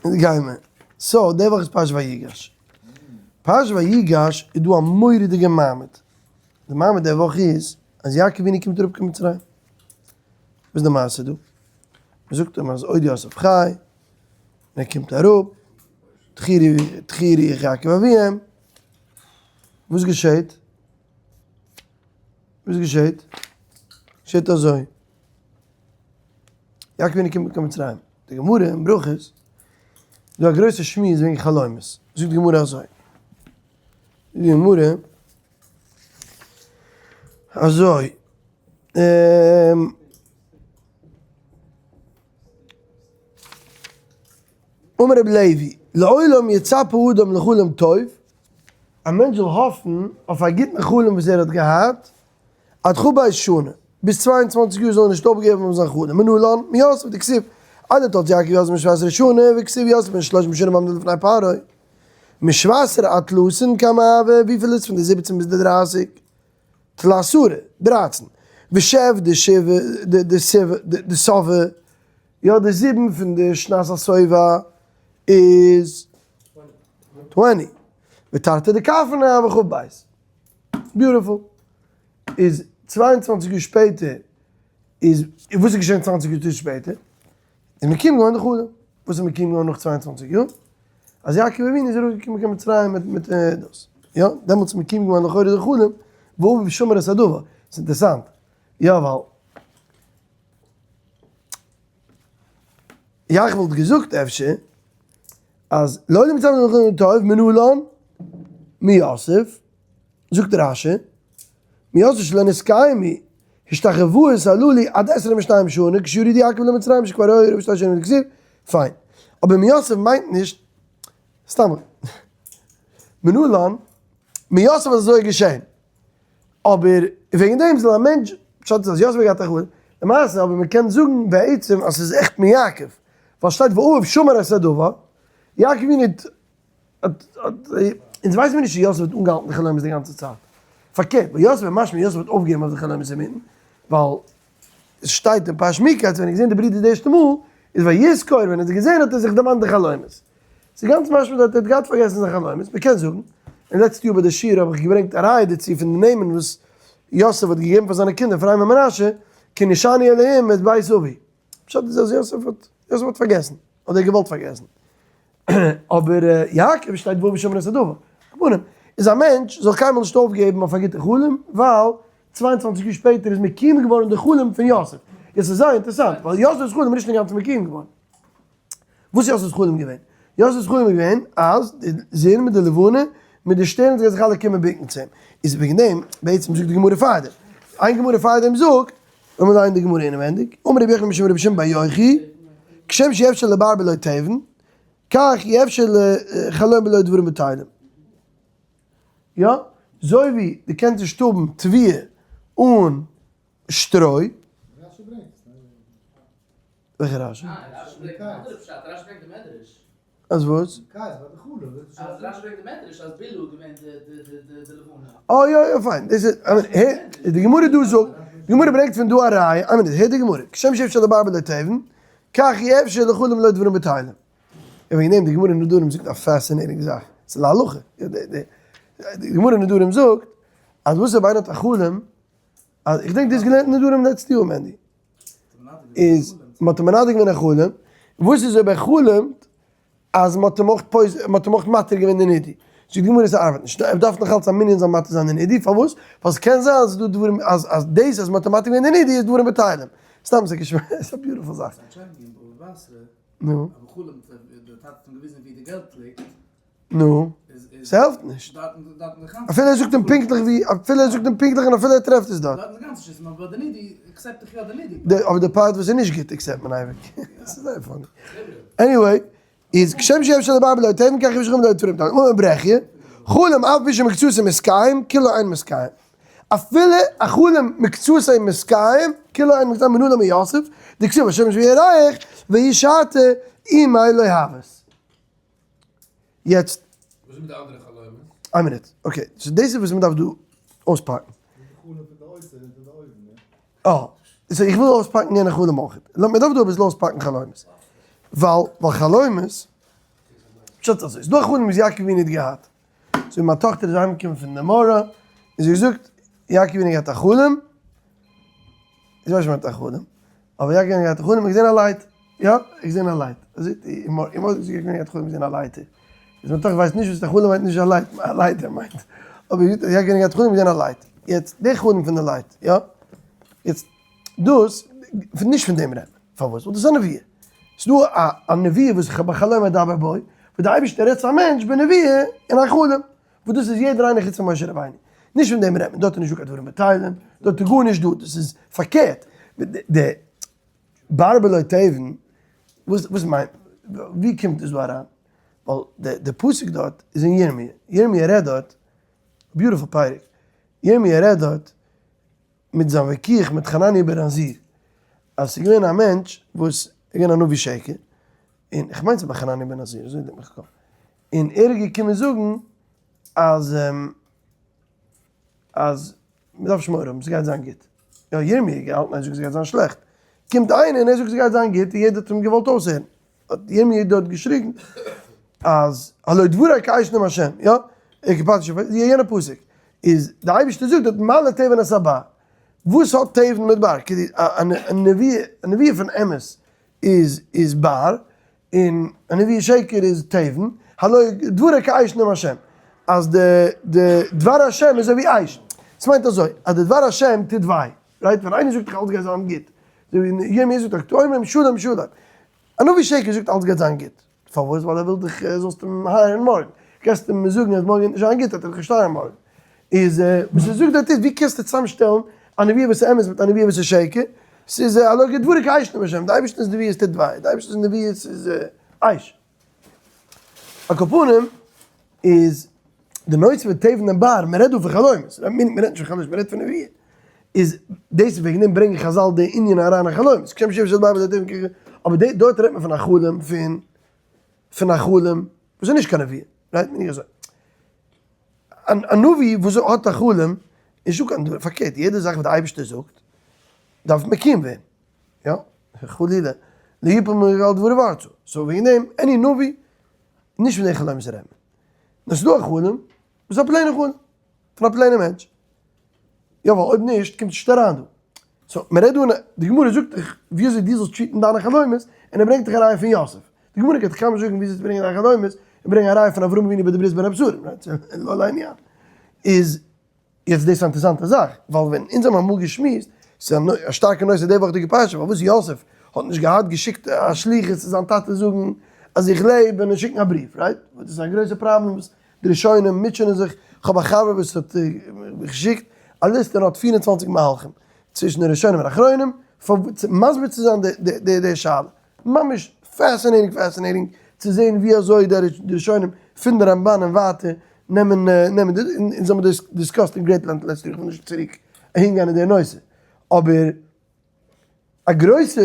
גיימער. So, די וואך איז פרשת ויגש. פרשת ויגש איז דא א מורא'דיגע מעמד. די מעמד די וואך איז אז יעקב אבינו קומט אראפ קיין מצרים. וואס איז די מעשה דא? מ'זאגט אים אז עוד יוסף חי, און ער קומט אראפ, תחי רוח יעקב אביהם. וואס געשעט? וואס געשעט? געשעט אזוי. יעקב אבינו קומט קיין מצרים. די גמרא אין ברכות איז דא א גרויסע שמועס וועגן חלומות. זאגט די גמרא אזוי. זאגט די גמרא אזוי. אמר רבי לוי, לעולם יצפה אדם לחלום טוב, א מענטש זאל האפן אויף א גוטן חלום וואס ער האט געהאט, עד כ"ב שנה, ביז 22 יאר זאל ער נישט אויפגעבן אויף זיין חלום, מנלן, מיוסף דכתיב, איידער תולדות יעקב יוסף בן שבע עשרה שנה, וכתיב יוסף בן שלשים שנה בעמדו לפני פרעה. משבע עשרה עד תלתין כמה הוה, וויפיל איז פון די זיבעצן ביז די דרייסיג? תלת עשרה, דרייצן. ושב דשבע, יא די זיבן פון די שנת השובע איז twenty. ותרתי דכפין הוה כ"ב. Beautiful. איז 22 יאר שפעטער איז, וואס איז געשען 20 יאר שפעטער? איז מקים געווארן די חלום. וואס איז מקים געווארן נאך 22 יאר? אז יעקב אבינו איז אראפגעקומען קיין מצרים מיט מיט דאס. יא, דעמאלטס איז מקים געווארן לכאורה די חלום, ואביו שמר את הדבר. ס'איז אינטערעסאנט. יא, ווייל יעקב וואלט געזאגט אפשר אז לעולם יצפה לחלום טוב מנלן מיוסף, זאגט רש"י, מיוסף שלא נתקיימו השתחוואות הללו עד עשרים ושתיים שנה כשירד יעקב למצרים שכבר היה רב שתי שנים דכתיב, פיין. אבער מיוסף מיינט נישט סתם מנלן מיוסף איז אזוי געשען. אבער וועגן דעם זאל א מענטש, פשט איז אז יוסף האט געהאט א חלום, למעשה אבער מען קען זאגן בעצם אז ס'איז עכט מיעקב, ווייל שטייט ואביו שמר את הדבר, יעקב אבינו האט, אונז ווייסן מיר נישט צו יוסף האט אנגעהאלטן די חלומות די גאנצע צייט, פארקערט ביי יוסף איז משמע יוסף האט אויפגעגעבן אויף די חלומות אינמיטן, ווייל עס שטייט אין פרשת מקץ ווען ער האט געזען די ברידער די ערשטע מאל, איז ויזכור ווען ער האט זיי געזען האט ער זיך דערמאנט די חלומות. ס'איז גאנץ משמע אז ער האט געהאט פארגעסן זיין חלומות, מ'קען זאגן, און לעצטע יאר ביי די שיעור האב איך געברענגט א ראיה דערצו פון די נעמען וואס יוסף האט געגעבן פאר זיינע קינדער אפרים און מנשה, כי נשני אלהים את בית אבי. פשט איז אז יוסף האט, יוסף האט פארגעסן, אדער געוואלט פארגעסן. אבער יעקב שטייט ואביו שמר את הדבר. על כל פנים, איז א מענטש זאל קיינמאל נישט אויפגעבן אויף א גוטע חלום, ווייל 22 יאר שפעטער איז מקים געווארן די חלום פון יוסף. יעצט איז זייער אינטערעסאנט, ווייל יוסף'ס חלום איז נישט אינגאנצן מקים געווארן. וואס איז יוסף'ס חלום געווען? יוסף'ס חלום איז געווען אז די זון מיט די לבנה מיט די שטערנס גייען זיך אלע קומען בוקן צו אים. איז וועגן דעם, בעצם זאגט די גמרא פארדעם. איין גמרא פארדעם זאגט, לאמיר ליינען די גמרא אינעווענדיג, אמר רבי יוחנן משום רבי שמעון בר יוחאי, כשם שאי אפשר לבר בלא תבן, כך אי אפשר לחלום בלא דברים בטלים. יא, אזוי ווי דו קענסט נישט האבן תבואה אן שטרוי. רשי ברענגט עס, ניין? וועלכע רשי? אז וואס? אה יא יא פיין, דאס איז, די גמרא דא זאגט, די גמרא ברענגט פון דא א ראיה, איין מינוט, הער די גמרא, כשם שאי אפשר לבר בלא תבן, כך אי אפשר לחלום בלא דברים בטלים. און וועגן דעם די גמרא אין נדרים זאגט א fascinating זאך, ס'איז להלכה, די גמרא אין נדרים זאגט, אז וואס אויב איינער האט א חלום, אז איך דענק דו האסט געלערנט נדרים לעצטע יאר מענדי. איז מ'האט אים מנדב געווען א חלום, וואס איז אויב ער חלומ'ט אז מ'האט אים אויך פויז מ'האט אים אויך מתיר געווען די נידוי? זאגט די גמרא עס ארבעט נישט, ער דארף נאך אלץ א מנין זאל מתיר זיין די נידוי, פארוואס? ווייל ס'קען זיין אז ס'דא דברים אז אז דאס אז מ'האט אים מתיר געווען די נידוי איז דברים בטלים. סתם ס'איז געשמאק, ס'איז א beautiful זאך. נו. נו, ס'העלפט נישט. אפילו ער זאגט אים פונקטליך ווי, אפילו ער זאגט אים פונקטליך און אפילו ער טרעפט עס דארט. אבער די part וואס איז נישט גוט accept מען אייביג. ס'איז זייער funny. Anyway, איז כשם שאי אפשר לבר בלא תבן כך אי אפשר לחלום בלא דברים בטלים. אמר ברכיה, חלום אף על פי שמקצתו מתקיים, כולו אין מתקיים. אפילו א חלום מקצתו מתקיים, כולו אין מתקיים מנלן מיוסף, דכתיב השמש וירח, ויהי שעתה אימיה לא הוות. יעצט. וואס איז מיט די אנדערע חלומות? איין מינוט, okay, so דאס איז וואס מען דארף דא אויספאקן. אה, so איך וויל אויספאקן יענע חלום אויך. מען דארף דא אביסל אויספאקן חלומות. ווייל ווייל חלומות, פשט אזוי, ס'איז דא א חלום וואס יעקב אבינו האט געהאט, אזוי מיין טאכטער איז אהיימגעקומען פון די מראה, און זי האט געזאגט, יעקב אבינו האט געהאט א חלום, זי ווייסט נישט מיינט א חלום, אבער יעקב אבינו האט געהאט א חלום, ער האט געזען א light, יא, ער האט געזען א light, אזוי איר מוטער האט געזאגט יעקב אבינו האט געהאט א חלום געזען א לייטער, איז מיין טאכטער ווייסט נישט וואס א חלום מיינט נישט א light, א לייטער מיינט, אבער זי זאגט אז יעקב אבינו האט געהאט א חלום געזען א light, יעצט די חלום פון די light, יא, יעצט דאס, נישט פון דעם רעדט מען, פארוואס? ווייל דאס איז א נבואה, ס'איז דא א נבואה וואס בחלום אדבר בו, וואס די אייבערשטער רעדט צו א מענטש בנבואה אין א חלום, וואס דאס איז יעדער איינער חוץ פון משה רבינו, נישט פון דעם רעדט מען, דארט איז נישט דא קיין דברים בטלים, דארט איז גארנישט דא, דאס איז פארקערט, די בר בלא תבן, וואס וואס מיינט, ווי קומט דאס דא אריין? ווייל די די פסוק דארט איז אין ירמי', ירמי' רעדט דארט, beautiful פרק, ירמי' רעדט דארט מיט זיין וויכוח מיט חנניה בן עזיר, אז ס'איז געווען א מענטש וואס איז געווען א נביא שקר, און כ'מיין ס'איז ביי חנניה בן עזיר, אזוי ליגט מיך אין קאפ, און ער איז געקומען זאגן אז אז מ'דארף נישט מורא האבן, ס'גייט זיין גוט. יא, ירמי' האט געהאלטן אז ער זאגט ס'גייט זיין שלעכט. קומט איינער און ער זאגט ס'גייט זיין גוט, און יעדער האט אים געוואלט אויסהערן. האט ירמי' דארט געשריגן אז הלא דברי כאש נאם השם, יא, יענע פסוק איז די אייבערשטער זאגט דארט מלא תבן את הבר, וואס האט תבן מיט בר? כאילו א נבואה, א נבואה פון אמת איז איז בר, און א נבואה שקר איז תבן, הלא דברי כאש נאם השם, אז די די דבר השם איז אזוי ווי אש, עס מיינט אזוי אז די דבר השם טוט וויי, right? ווען איינער זאגט דיך אלס גייט זיין גוט, אזוי ווי ירמי' זאגט דאך תאמר שלום שלום, א נביא שקר זאגט אלס גייט זיין גוט, פארוואס? ווייל ער וויל דיך זאלסט אים hire ן מארגן, גייסט אים זאגן אז מארגן גייט נישט זיין גוט וועט ער דיך נישט hire ן מארגן, איז וואס ער זאגט דארט איז ווי קענסטו צוזאמשטעלן א נבואה וואס איז אמת מיט א נבואה וואס איז שקר, ס'איז הלא דברי כאש נאם השם, די אייבערשטענס נבואות טוט וויי, די אייבערשטענס נבואות איז אש. על כל פנים איז די נושא פון תבן און בר, מען רעדט דא פון חלומות, מען רעדט נישט פון חלומות, מען רעדט פון נבואה, איז דאס וועגן דעם ברענגען חזל די ענין אריין אין חלומות, כשם שאי אפשר לדבר בזה תבן כ, אבער די דארט רעדט מען פון א חלום פון פון א חלום וואס איז נישט קיין נבואה, right? נישט אזוי. א נביא וואס האט א חלום איז נישטא קיין דבר, פארקערט יעדע זאך וואס די אייבערשטער זאגט דארף מקוים ווערן, יא, חלילה, לא יפול מגל דבריו ארצה, so וועגן דעם any נביא, נישט פון די חלומות רעדט מען, נאר ס'איז דא א חלום וואס איז א plain ע חלום, פון א plain ע מענטש, יא ווייל אויב נישט קומט עס נישט אריין דא, so מען רעדט דא אין א, די גמרא זאגט דיך ווי אזוי דו זאלסט treat ן דיינע חלומות, און ער ברענגט דיך א ראיה פון יוסף, די גמרא גייט דיך קיינמאל נישט זאגן ווי אזוי צו ברענגען דיינע חלומות, און ברענגען א ראיה פון אברהם אבינו ביי די ברית בין הבתרים, right? לא לעניין. איז יעצט דאס איז א אינטערעסאנטע זאך, ווייל ווען אונז האבן אמאל געשמועסט, ס'איז א שטארקע נושא די וואכדיגע פרשה, פארוואס יוסף האט נישט געהאט געשיקט א שליחות צו זיין טאטע זאגן אז איך לעב און שיקן א בריוו, right? דאס איז א גרויסע פראבלעם וואס די ראשונים מוטשענען זיך, כ'האב א חבר וואס האט מיך געשיקט א ליסט און האט 24 מהלכים צווישן די ראשונים און אחרונים מסביר צו זיין די שאלה, ממש fascinating fascinating צו זען ווי אזוי די ראשונים פון די רמבן און ווייטער נעמען נעמען די, אונז האבן דאס discussed אין great length לעצטע יאר, כ'וויל נישט צוריק אהינגיין אין די נושא, אבער א גרויסע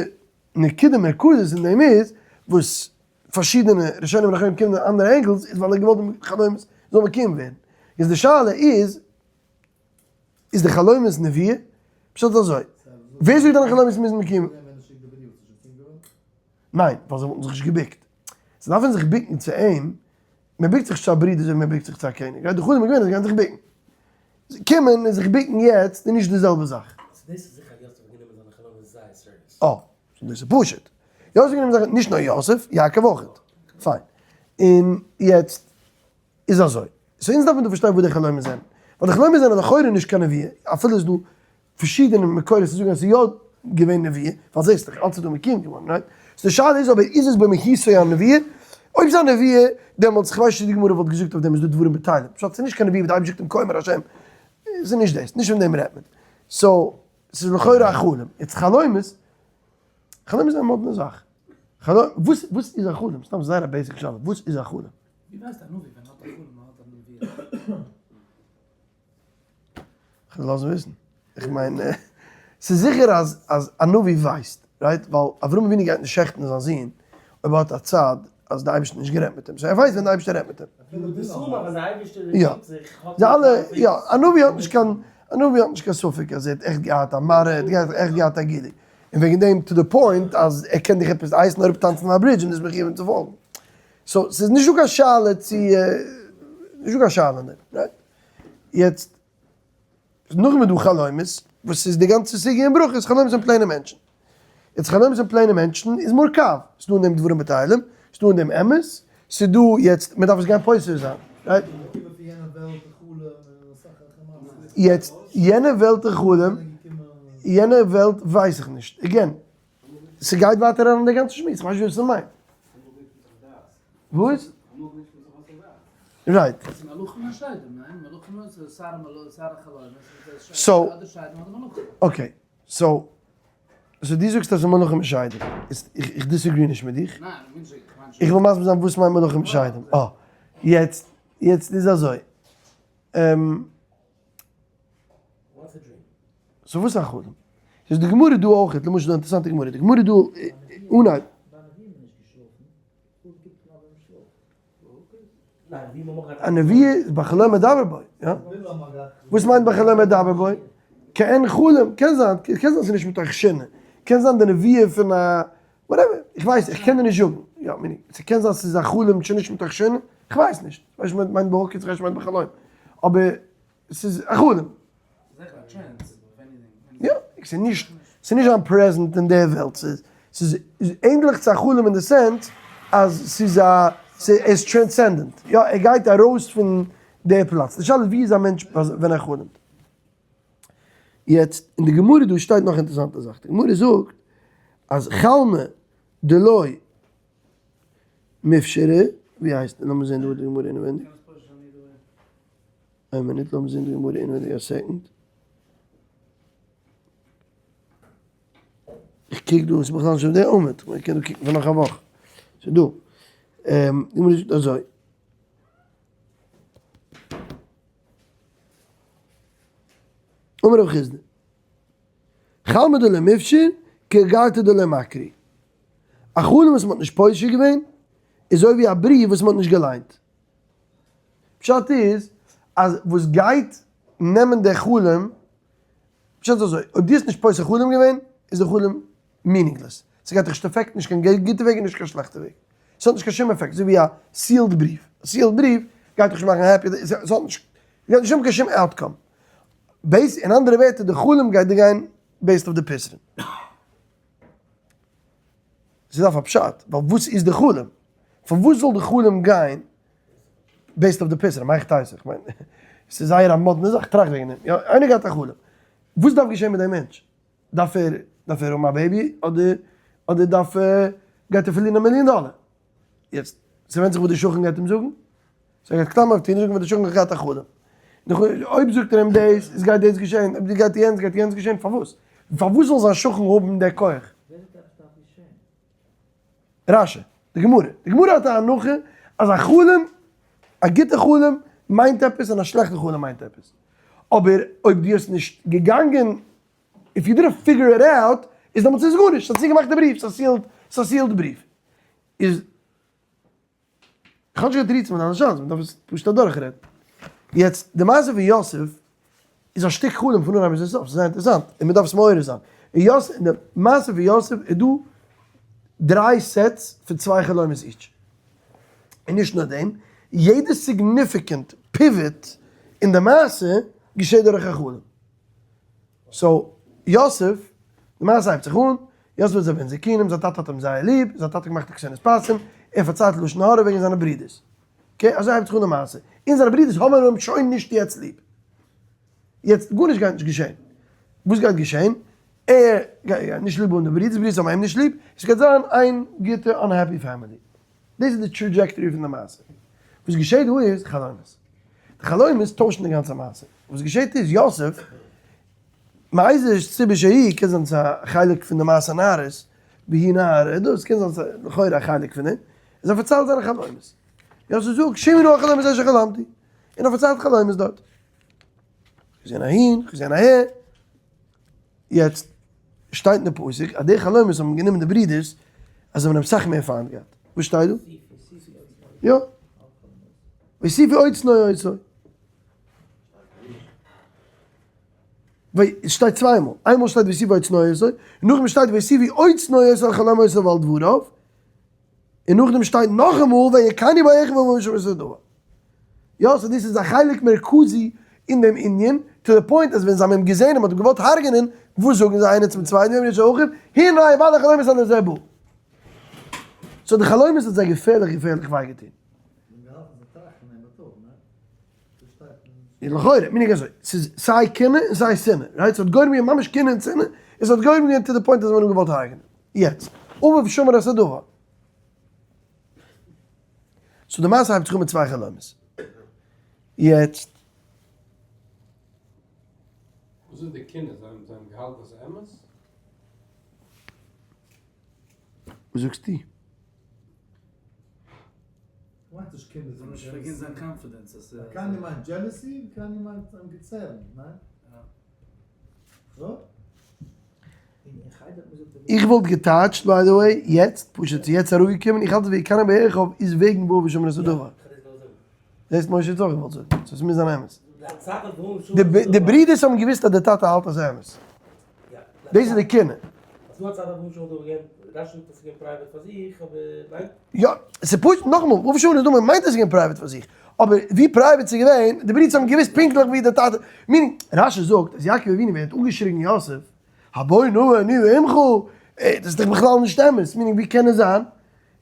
נקודה מרכזית אין דעם איז וואס פארשידענע ראשונים און אחרונים קומען אין אנדערע angles איז ווייל ער האט געוואלט די חלומות זאל מקוים ווערן. איז די שאלה איז, איז די חלומות נבואה? פשט אזוי, ווער זאגט דיינע חלומות מוזן מקוים ניין, ווייל זיי וואלטן זיך נישט געביקט. זיי דארפן זיך ביקן צו אים, מען ביקט זיך נישט צו א ברודער אזוי ווי מען ביקט זיך צו א קעניג. די חלום איז געווען אז זיי גייען זיך ביקן. קומען און זיך ביקן יעצט איז נישט די זעלבע זאך. so דאס איז זיכער אז יוסף האט גענומען זיינע חלומות זייער serious. אה, דאס איז פשוט. יוסף האט גענומען זיינע, נישט נאר יוסף, יעקב אויך. פיין. און יעצט איז אזוי. so אונז דארף מען דא פארשטיין וואס די חלומות זענען. ווייל די חלומות זענען לכאורה נישט קיין נבואה, אפילו איז דא פארשידענע מקורות צו זאגן אז ס'איז יא געווען נבואה, ווייל זעסט דאך, אלץ איז דא מקוים געווארן, right? so די שאלה איז אבער, איז עס במהותו א נבואה? אויב ס'איז א נבואה, דעמאלטס, כ'ווייס נישט צו די גמרא וואלט געזאגט אויף דעם איז דא דברים בטלים. פשט, ס'איז נישט קיין נבואה וואס די אייבערשטער זאגט אים כה אמר השם. ס'איז נישט דאס, נישט פון דעם רעדט מען. so, ס'איז לכאורה א חלום. יעצט חלומות, חלום איז א מאדנע זאך. חלום, וואס וואס איז א חלום? סתם זייער א basic שאלה, וואס איז א חלום? ווי ווייסט א נביא ווען ער האט א חלום ער האט א נבואה? כ'וועל לאזן וויסן. איך מיין, ס'איז זיכער אז אז א נביא ווייסט, right? ווייל אברהם אבינו גייט נישט שעכטן זיין זון אויב ער האט א צד אז די אייבערשטער האט נישט גערעדט מיט אים. so ער ווייסט ווען די אייבערשטער רעדט מיט אים. יא. זיי אלע, יא, א נביא האט נישט קיין, א נביא האט נישט קיין ספק אז ער האט עכט געהאט א מראה, ער האט עכט געהאט א גילוי. און וועגן דעם to the point אז ער קען דיך עפעס הייסן אראפטאנצן פון א bridge און דו ביסט מחויב אים צו פאלגן. so ס'איז נישטא קיין שאלה צו, נישטא קיין שאלה אין דעם, right? יעצט, נאכדעם איז דא חלומות, וואס איז די גאנצע סוגיא אין ברכות, חלומות זענען plain ע מענטשן. יעצט חלומות זענען plain ע מענטשן איז מורכב, ס'איז דא אין דעם דברים בטלים, ס'איז דא אין דעם אמת, ס'איז דא יעצט, מ'דארף עס גיין פותר זיין, right? יעצט, יענע וועלט אין חלום, יענע וועלט ווייס איך נישט, again, ס'גייט ווייטער אריין אין די גאנצע שמועס, כ'ווייס נישט וואס ס'מיינט. וואס? right. so, okay, so, so דו זאגסט אז ס'איז מלאכים און שדים. איך disagree נישט מיט דיך. איך וויל מסביר זיין וואס מיינט מלאכים און שדים. אה, יעצט, יעצט איז אזוי. so וואס איז א חלום? איז די גמרא דא אויך, למשל די אינטערעסאנטע גמרא, די גמרא דא אנהייב. א נביא איז בחלום מדבר בו, יא? וואס מיינט בחלום מדבר בו? כעין חלום, קען זיין, קען זיין ס'איז נישט מתוך שינה, קען זיין די נבואה פון א whatever, איך ווייס, איך קען דיר נישט זאגן, יא, meaning, ס'קען זיין ס'איז א חלום שנישט מתוך שינה, איך ווייס נישט, איך ווייס נישט מיינט בהקיץ, איך ווייס נישט מיינט בחלום, אבער ס'איז א חלום. יא, ס'איז נישט, ס'איז נישט זיין present אין די וועלט, ס'איז, ס'איז ענדליך צו א חלום אין די sense אז ס'איז א, ס'איז transcendent, יא, ער גייט ארויס פון די פלאץ, די שאלה איז ווי איז א מענטש ווען ער חלומ'ט. יעצט, אין די גמרא דא שטייט נאך אינטערעסאנטע זאך, די גמרא זאגט אז חלמא דלא מפשרא, ווי הייסט, לאמיר זען דא די גמרא אינעווייניג. איין מינוט לאמיר זען די גמרא אינעווייניג א second. איך קוק דא, ס'איז בכלל נישט אויף די עמוד, מען קען דא קוקן פאר נאך א וואך. ס'איז דא. די גמרא זאגט אזוי. אמר רב חסדא, חלמא דלא מפשר, כאיגרתא דלא מקרי. א חלום וואס מ'האט נישט פושר געווען, איז אזוי ווי א בריוו וואס מ'האט נישט געליינט. פשט איז, אז וואס גייט נעמען דער חלום, פשט איז אזוי, אויב דו האסט נישט פותר חלום געווען, איז דער חלום meaningless. ס'גייט דיך נישט affect ן, נישט קיין גוטע וועג און נישט קיין שלעכטע וועג. ס'האט נישט קיין שום עפעקט, אזוי ווי א sealed בריוו. א sealed בריוו גייט דיך נישט מאכן happy, ס'האט נישט, גייט נישט האבן קיין שום outcome. base, אין אנדערע ווערטער, די חלום גייט דיר גיין based אויף די פתרון. ס'דארף א פשט, ווייל וואס איז די חלום? פארוואס זאל די חלום גיין based אויף די פתרון? מהיכי תיתי? איך מיין, ס'איז זייער א מאדנע זאך, טראכט וועגן דעם. יא, איינער געהאט א חלום. וואס דארף געשען מיט דעם מענטש? דארף ער, דארף ער האבן א baby, אדער, אדער דארף ער, גייט ער פארלירן א מיליאן דאלער? יעצט, ס'ווענדט זיך וואס די שכן גייט אים זאגן. so ער גייט קלאמער אויף טון, זאגן וואס די שכן האט געהאט א חלום. אויב זאגט ער אים דאס, איז גייט דאס געשען, אויב גייט יענץ, גייט יענץ געשען, פארוואס? פארוואס זאל זיין שכן האבן די כח? ווער זאגט עפעס דארף געשען? רש"י, די גמרא, די גמרא האט א הנחה אז א חלום, א גוטע חלום מיינט עפעס און א שלעכטע חלום מיינט עפעס. אבער אויב דו האסט נישט געגאנגען, if you didn't figure it out, איז דעמאלטס איז גארנישט, ס'איז א צוגעמאכטע בריוו, ס'איז א sealed, ס'איז א sealed בריוו. איז. כ'האב נישט קיין תירוצים מיט דיינע שאלות, מ'דארף עס פשוט אדורכרעדן. יעצט, די מעשה פון יוסף איז א שטיק חלום פון אנהייב ביז סוף, ס'איז זייער אינטערעסאנט, און מ'דארף עס מעורר זיין. אין יוסף, אין די מעשה פון יוסף איז דא דריי sets פון צוויי חלומות each. און נישט נאר דעם, יעדע significant pivot אין די מעשה געשעט דורך א חלום. so, יוסף, די מעשה הייבט זיך אן, יוסף איז א בן זקונים, זיין טאטע האט אים זייער ליב, זיין טאטע האט געמאכט א כתונת פסים, ער פארציילט לשון הרע וועגן זיינע ברודערס. okay, אזוי הייבט זיך אן די מעשה. און זיינע ברודערס האבן אים שוין נישט יעצט ליב. יעצט, גארנישט גייט נישט געשען. וואס גייט געשען? ער גייט נישט ליב האבן די ברודערס, ברודערס האבן אים נישט ליב, עס גייט זיין איין גוטע unhappy family. דאס איז די trajectory פון די מעשה. וואס געשעט דא איז חלומות. די חלומות טוישן די גאנצע מעשה. וואס געשעט איז יוסף, מאיזה סיבה שהיא, קען זיין ס'איז א חלק פון די מעשה נערות, והיא נערה, דאס קען זיין ס'איז לכאורה א חלק פון דעם, איז ער פארציילט זיינע חלומות. יוסף זאגט, שמעו נא החלומות אשר חלמתי. און ער פארציילט חלומות דארט. כ'געזען אהין, כ'געזען אהער. יעצט שטייט אין די פסוק אז די חלומות האבן גענומען די ברידערס אז זיי האבן אים סאך מער פיינט געהאט. וואס שטייט דא? יא. ויוסיפו עוד שנוא אותו. ווייל עס שטייט צוויי מאל, איינמאל שטייט ויוסיפו עוד שנוא אותו, און נאכדעם שטייט ויוסיפו עוד שנוא אותו על חלומותיו ועל דבריו, און נאכדעם שטייט נאכאמאל ויקנאו בו אחיו באביו בשמר אותו הדבר. יא, so דאס איז א חלק מרכזי אין דעם ענין, to the point אז ווען זיי האבן אים געזען און מען האט אים געוואלט הרג'ענען, וואס זאגן זיי איינער צום צווייטן, ויאמרו איש אל אחיו, הנה בעל החלומות הזה בא. so די חלומות האט זיי געפערליך געפערליך וויי געטון. לכאורה, מיין איך אזוי, ס'איז סיי קנאה און סיי שנאה, right? ס'האט גורם געווען ממש קנאה און שנאה, און ס'האט גורם געווען to the point אז מ'האט אים געוואלט הרג'נען. יעצט, אביו שמר את הדבר. so די מעשה הייבט זיך אן מיט צוויי חלומות. יעצט. וואס איז די קנאה? זיי האבן געהאלטן אז ס'איז אמת? וואס זאגסטו? איך וואלט געטייטשט by the way יעצט, פשוט ס'איז יעצט אראפגעקומען, איך האלט אז ויקנאו בו אחיו איז וועגן באביו שמר את הדבר. זעסט משה האט אויך געוואלט זאגן, so ס'מוז זיין אמת. די ברידערס האבן געוויסט אז די טאטע האלט אז ס'איז אמת. דאס איז די קנאה. יא, ס'איז פשוט, נאכאמאל, באביו שמר את הדבר מיינט אז ס'איז געווען private פאר זיך. אבער ווי private ס'איז געווען, די ברידערס האבן געוויסט פונקטליך ווי די טאטע, meaning, רשי זאגט אז יעקב אבינו ווען ער האט אנגעשריגן יוסף, הבוא נא אני ועמך, דאס איז דאך בכלל נישט אמת, meaning ווי קען עס זיין?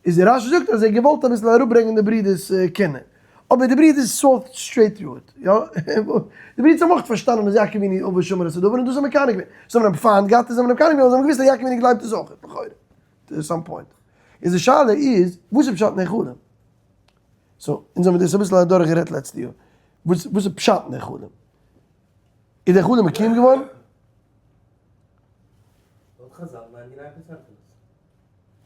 איז דער רשי זאגט אז ער האט געוואלט אביסל אראפברענגען די ברידערס קנאה, אבער די ברידערס saw straight through it, יא, די ברידערס האבן אויך פארשטאנען אז יעקב אבינו אביו שמר את הדבר און דאס האבן מקנא געווען, זיי האבן אים פיינט געהאט און זיי האבן אים מקנא געווען ווייל זיי האבן געוואוסט אז יעקב אבינו גלייבט עס אויך, לכאורה, to some point. איז די שאלה איז, וואס איז פשט אין די חלום? so, אונז האבן דאס אביסל אדורך גערעדט לעצטע יאר, וואס איז פשט אין די חלום? איז דער חלום מקוים געווארן?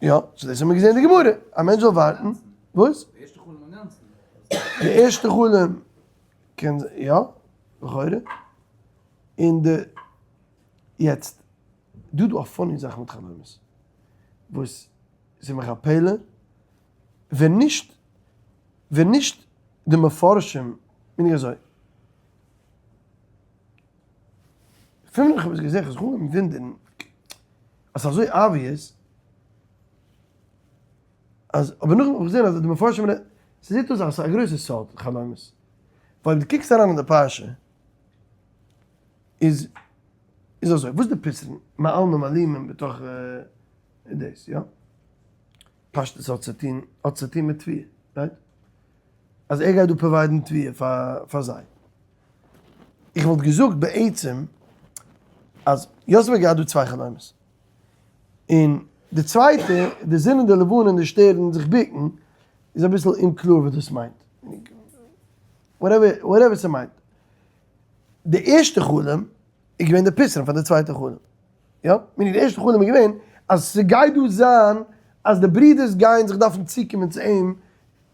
יא, so דאס האבן מיר געזען אין די גמרא, א מענטש זאל ווארטן, וואס? די ערשטע חלום אינגאנצן. די ערשטע חלום קען זיין, יא, לכאורה. און די, יעצט, דא דא א funny זאך מיט חלומות, וואס ס'איז מיך א פלא, ווען נישט, ווען נישט די מפרשים, מיין איך אזוי, פון ווען איך האב עס געזען, איך האב זיך אנגעהויבן וואונדערן, אז ס'איז אזוי obvious, אז, אבער נאכדעם האב איך געזען אז די מפרשים, ס'זעט אויס אז ס'איז א גרויסע סוד חלומות, ווייל דו קוקסט אריין אין די פרשה, איז, איז אזוי, וואס איז די פתרון? מאלמים אלומים בתוך דאס, יא? פשטות האט צוטון, האט צוטון מיט תבואה, right? אז ער גייט דא provide ן תבואה פאר זיי. איך וואלט געזאגט בעצם אז יוסף האט געהאט דא צוויי חלומות, און די צווייטע, די זון און די לבנה און די שטערן זיך בוקן, איז אביסל אומקלאר וואס דאס מיינט. whatever ס'מיינט. די ערשטע חלום איז געווען די פתרון פאר די צווייטע חלום. יא? meaning די ערשטע חלום איז געווען אז ס'גייט דא זיין אז די ברידערס גייען זיך דארפן צוקומען צו אים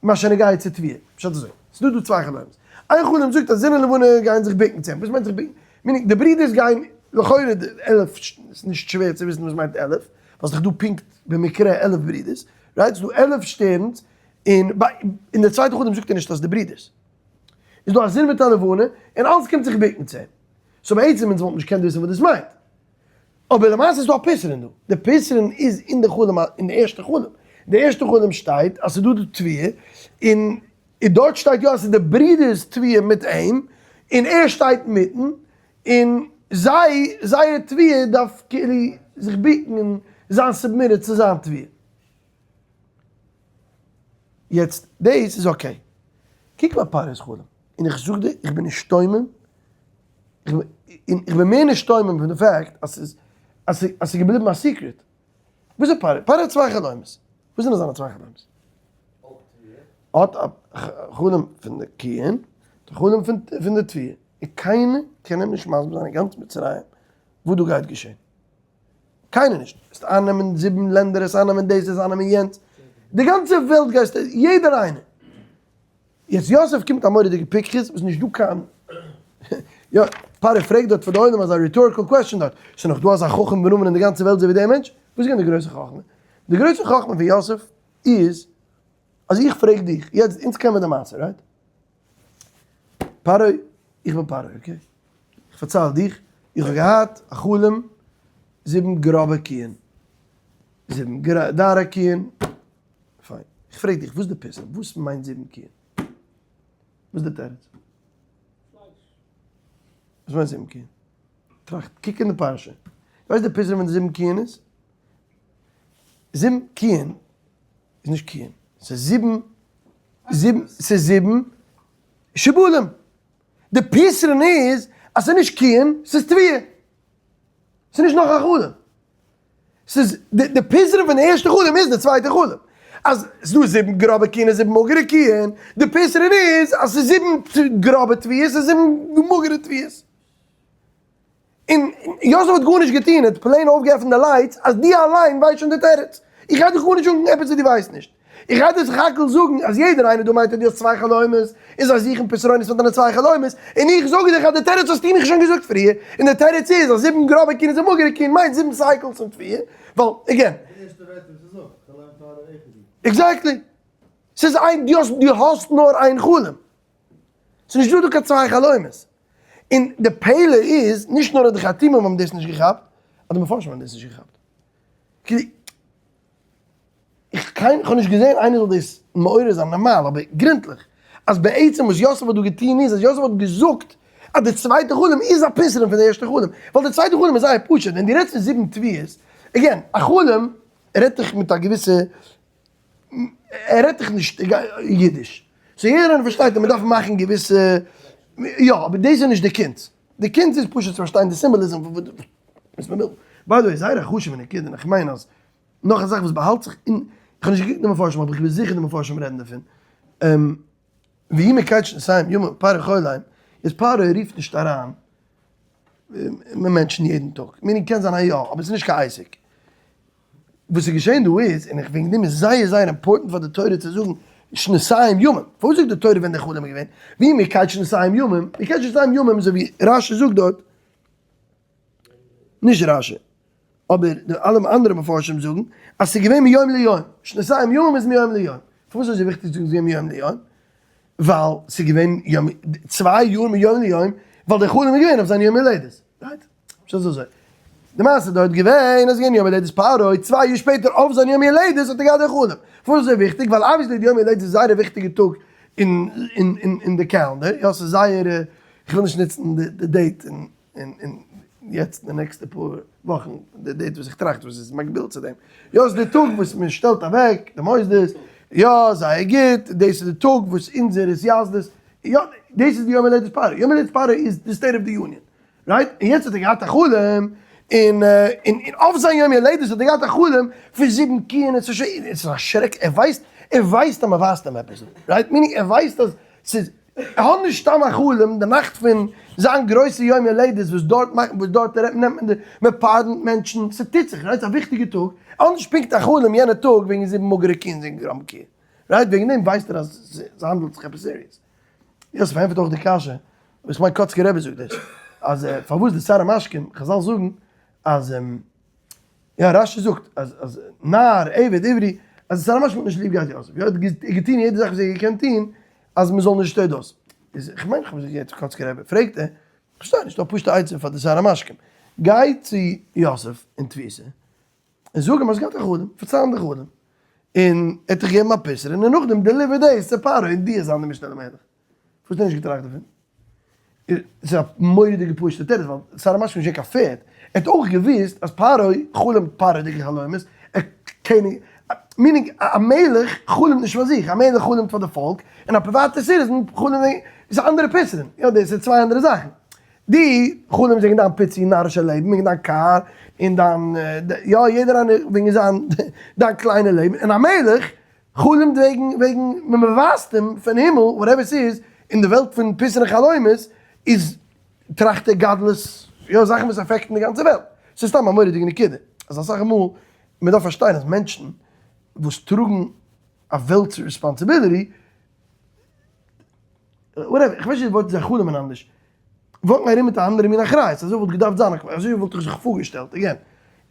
מה שנוגע צו תבואה. פשט אזוי, ס'איז דא דא צוויי חלומות. איין חלום זאגט אז זון און לבנה גייען זיך בוקן צו אים. וואס מיינט זיך בוקן? meaning די ברידערס גייען, לכאורה די 11, ס'איז נישט שווער צו וויסן וואס מיינט 11, ווייל ס'איז דאך דא פונקט במקרה 11 ברידערס, right? ס'איז דא 11 שטערנס, און ביי, אין די צווייטע חלום זאגט ער נישט אז די ברידערס. איז דא א זון מיט א לבנה, און אלעס קומט זיך בוקן צו אים. so בעצם אונז וואלטן נישט געקענט וויסן וואס דאס מיינט. אבער למעשה איז דא א פתרון דא. די פתרון איז אין די חלום, אין די ערשטע חלום. אין די ערשטע חלום שטייט אז ס'איז דא די תבואה, און דארט שטייט יא אז ס'איז די ברידער'ס תבואה מיט אים, און ער שטייט מיטן, און זיי, זייער תבואה דארף כאילו זיך בוקן און זיין submitted צו זיין תבואה. יעצט דאס איז okay. קוק ביי פרעה'ס חלום, און איך זאג דיר איך בין נשתומם, און איך בין מער נשתומם פון די fact אז ס'איז אז ס'איז געבליבן א secret. וואס איז פרעה? פרעה האט צוויי חלומות. וואס זענען זיינע צוויי חלומות? האט א חלום פון די קיען, די חלום פון די תבואה. און קיינער קען אים נישט מסביר זיין אין גאנץ מצרים וואס דא גייט געשען. קיינער נישט. וועסט אייננעמען זיבן לענדער, וועסט אייננעמען דאס, וועסט אייננעמען יענץ. די גאנצע וועלט גייסטו, יעדער איינער. יעצט יוסף קומט א מורא'דיגע פיקחות וואס נישט דא קיין, יא, פרעה פרעגט דארט פאר די עולם אזא rhetorical question דארט, ס'איז נאך דא אזא חכם ונבון אין די גאנצע וועלט אזוי ווי דער מענטש? וואס איז געווען די גרויסע חכמה? די גרויסע חכמה פון יוסף איז אז איך פרעג דיך, יעצט אונז קען מיר די מעשה, right? פרעה, איך בין פרעה, okay? איך פארצייל דיך. איך האב געהאט א חלום זיבן גראבע קיען, זיבן דארע קיען, פיין. איך פרעג דיך, וואס איז די פתרון? וואס מיינט זיבן קיען? וואס איז די תירוץ? וואס מיינט זיבן קיען? טראכט, קוק אין די פרשה. ווייסט די פתרון פון די זיבן קיען איז? זיבן קיען איז נישט קיען, ס'איז זיבן, זיבן, ס'איז זיבן שיבולים. די פתרון איז אז ס'איז נישט קיען, ס'איז תבואה. ס'איז נישט נאך א חלום. ס'איז די פתרון פון די ערשטע חלום איז די צווייטע חלום. אז ס'איז דא זיבן גראבע קיען און זיבן מאגערע קיען, די פתרון איז אז ס'איז זיבן גראבע תבואות און זיבן מאגערע תבואות. און יוסף האט גארנישט געטון, ער האט plain אויפגעעפנט די lights אז דו אליין ווייסט שוין די תירוץ. איך גיי דיך גארנישט זאגן עפעס וואס דו ווייסט נישט. איך גיי דיר סך הכל זאגן אז יעדער איינער דא מיינט אז דו האסט צוויי חלומות, און זיי זוכן פתרונות פאר דיינע צוויי חלומות, און איך זאג דיך אז די תירוץ האסטו מיך שוין געזאגט פריער, און די תירוץ איז אז זיבן גראבע קיען און זיבן מאגערע קיען מיינט זיבן cycles פון תבואה, ווייל, again. די ערשטע ווערטער וואס ער זאגט, חלום פרעה אחד הוא. Exactly. ס'איז איין, דו האסט, דו האסט נאר איין חלום. ס'איז נישט דא דא קיין צוויי חלומות. און די פלא איז, נישט נאר אז די חרטומים האבן דאס נישט געכאפט, אז די מפרשים האבן דאס נישט געכאפט. כאילו, איך קיין, איך האב נישט געזען איינער זאל דאס מעורר זיין נארמאל, אבער גרונטליך, אז בעצם וואס יוסף האט דא געטון איז, אז יוסף האט געזאגט אז די צווייטע חלום איז א פתרון פון די ערשטע חלום. ווייל די צווייטע חלום איז זייער פשוט, ווען דו רעדסט פון זיבן תבואות, again, א חלום רעדט דיך מיט א געוויסע ער רעדט דאך נישט אידיש, so יעדער איינער פארשטייט אז מען דארף מאכן געוויסע, יא, אבער דאס איז נישט די קונץ, די קונץ איז פשוט צו פארשטיין די symbolism פון וואס מען וויל. By the way, זייער א חשוב'ע נקודה, און איך מיין אז נאך א זאך וואס באהאלט זיך אין, איך האב נישט געקוקט די מפרשים אבער איך בין זיכער די מפרשים רעדן דערפון, ויהי מקץ שנתים ימים פרעה חולם, איז פרעה רופט נישט אריין מענטשן יעדן טאג, meaning קען זיין אז יא, אבער עס איז נישט קיין עסק. וואס איז געשען דא איז, און איך וועגן דעם איז זייער זייער important פאר די תורה צו זאגן שנתים ימים, פארוואס זאגט די תורה ווען דער חלום איז געווען? ויהי מקץ שנתים ימים, מקץ שנתים ימים אזוי ווי רשי זאגט דארט, נישט רשי, אבער די אלע אנדערע מפרשים זאגן אז ס'איז געווען מיום ליום, שנתים ימים איז מיום ליום, פארוואס איז אזוי וויכטיג צו זאגן ס'איז געווען מיום ליום? ווייל ס'איז געווען יום, צוויי יאר מיום ליום, ווייל דער חלום איז געווען אויף זיין יום הולדת, right? פשט איז אזוי, די מעשה דארט געווען אז געווען יום הולדת פרעה, צוויי יאר שפעטער אויף זיין יום הולדת האט ער געהאט די חלום. פארוואס איז אזוי וויכטיג? ווייל obviously די יום הולדת איז זייער א וויכטיגע טאג אין אין אין די calendar, יא ס'איז זייער, איך וויל נישט נוצן די date אין אין יעצט די נעקסטע פאר וואכן, די date וואס איך טראכט וואס איז מקביל צו דעם, יא ס'איז די טאג וואס מען שטעלט אוועק די מוסדות, יא זייער גוט, דאס איז די טאג וואס אונזער התייסדות, יא דאס איז די יום הולדת פרעה, יום הולדת פרעה איז די state of the union. Right? און יעצט האט ער געהאט א חלום, און און אויף זיין יום הולדת האט ער געהאט א חלום פון זיבן קיען, עס איז שוין, עס איז א שרעק, ער ווייסט, ער ווייסט אז מען ווייזט אים עפעס דא, right? Meaning ער ווייסט אז ס'איז, ער האט נישט סתם א חלום די נאכט פון זיין גרויסע יום הולדת וואס דארט מאכט, וואס דארט רעדט, נעמט מען די, מען pardon ט מענטשן, ס'טוט זיך, right? ס'איז א וויכטיגע טאג, ער האט נישט פונקט א חלום יענע טאג וועגן זיבן מאגערע קיען, זיבן גראבע קיען, right? וועגן דעם ווייסט ער אז ס'האנדלט זיך עפעס serious. יוסף ענטפערט אויך די קשיא, וואס מיין קאצקער רבי זאגט דאס, אז פארוואס די שר המשקים, חזל זאגן אז, יא רשי זאגט אז אז נער עבד עברי, אז די שר המשקים האט נישט ליב געהאט יוסף, יא ער האט געטון יעדע זאך וואס ער האט געקענט טון אז מען זאל נישט דאס, איז איך מיין איך האב עס געהערט פון קאצקער רבי, פרעגט ער, כ'פארשטיי נישט, דא א פשוטע עצה פאר די שר המשקים, גיי צו יוסף אין תפיסה, און זאג אים אז געהאט א חלום, פארצייל אים די חלום, און ער האט דיך געגעבן א פתרון, און נאכדעם deliver דאס צו פרעה און דו זיין די משנה למלך. פארוואס האט ער נישט געטראכט דערפון? ס'איז א מורא'דיגע פשוט'ע תירוץ, ווייל שר המשקים איז נישט געווען קיין פערד, ער האט אויך געוואוסט אז פרעה חלומ'ט פרעה'דיגע חלומות, ער קען, meaning א מלך חלומ'ט נישט פאר זיך, א מלך חלומ'ט פאר די פאלק, און א פריוואטע citizen חלומ'ט וועגן, ס'איז א אנדערע פתרון, יא דאס איז צוויי אנדערע זאכן. דו חלומסט וועגן דיין פיצי נארישע לעבן, וועגן דיין קאר, און דיין, יא יעדער איינער וועגן זיין, דיין קליינע לעבן, און א מלך חלומ'ט וועגן, וועגן, ווען מען ווייזט אים פון הימל, whatever ס'איז, אין די וועלט פון פתרון חלומות, איז טראכט ער גדלות, יא זאכן וואס affect ן די גאנצע וועלט. ס'איז סתם א מורא'דיגע נקודה, אז אסאך מאל, מען דארף פארשטיין אז מענטשן וואס טראגן א וועלט'ס responsibility, whatever, איך ווייס נישט וואס זיי חלומ'ען אנדערש, walk ן ארום מיט א אנדערע מין אחריות, אזוי וואלט געדארפט זיין, אזוי וואלט איך זיך פארגעשטעלט, again,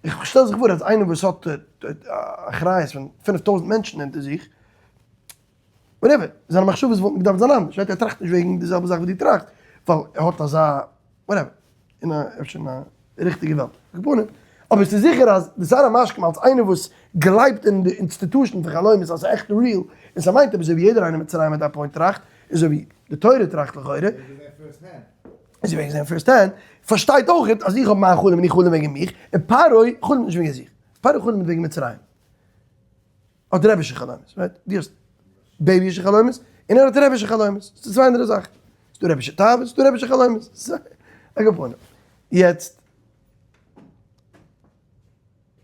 איך שטעל זיך פאר אז איינער וואס האט אחריות פון 5000 מענטשן אונטער זיך, whatever, זיינע מחשבות וואלטן געדארפט זיין אנדערש, right? ער טראכט נישט וועגן די זעלבע זאך וואס דו טראכסט, ווייל ער האט אזא, whatever. אין א אפשר אין א ריכטיגע וועלט. על כל פנים, אבער ס'איז זיכער אז די שר המשקים אלס איינער וואס גלייבט אין די institution פון חלומות אז ס'איז עכט real און ס'מיינט עפעס אזוי ווי יעדער איינער אין מצרים at that point טראכט, און אזוי ווי די תורה טראכט לכאורה. זיי האבן געזען first hand. און זיי האבן געזען first hand, פארשטייט אויך אז איך האב מיין חלום און איך חלום וועגן מיך, און פרעה חלומ'ט נישט וועגן זיך, פרעה חלומ'ט וועגן מצרים. האט רעבישע חלומות, right? דו האסט בעיבישע חלומות, און ער האט רעבישע חלומות. ס'איז צוויי אנדערע זאכן. ס'דא רעבישע תאוות, ס'דא רעבישע חלומות. על כל פנים. יעצט,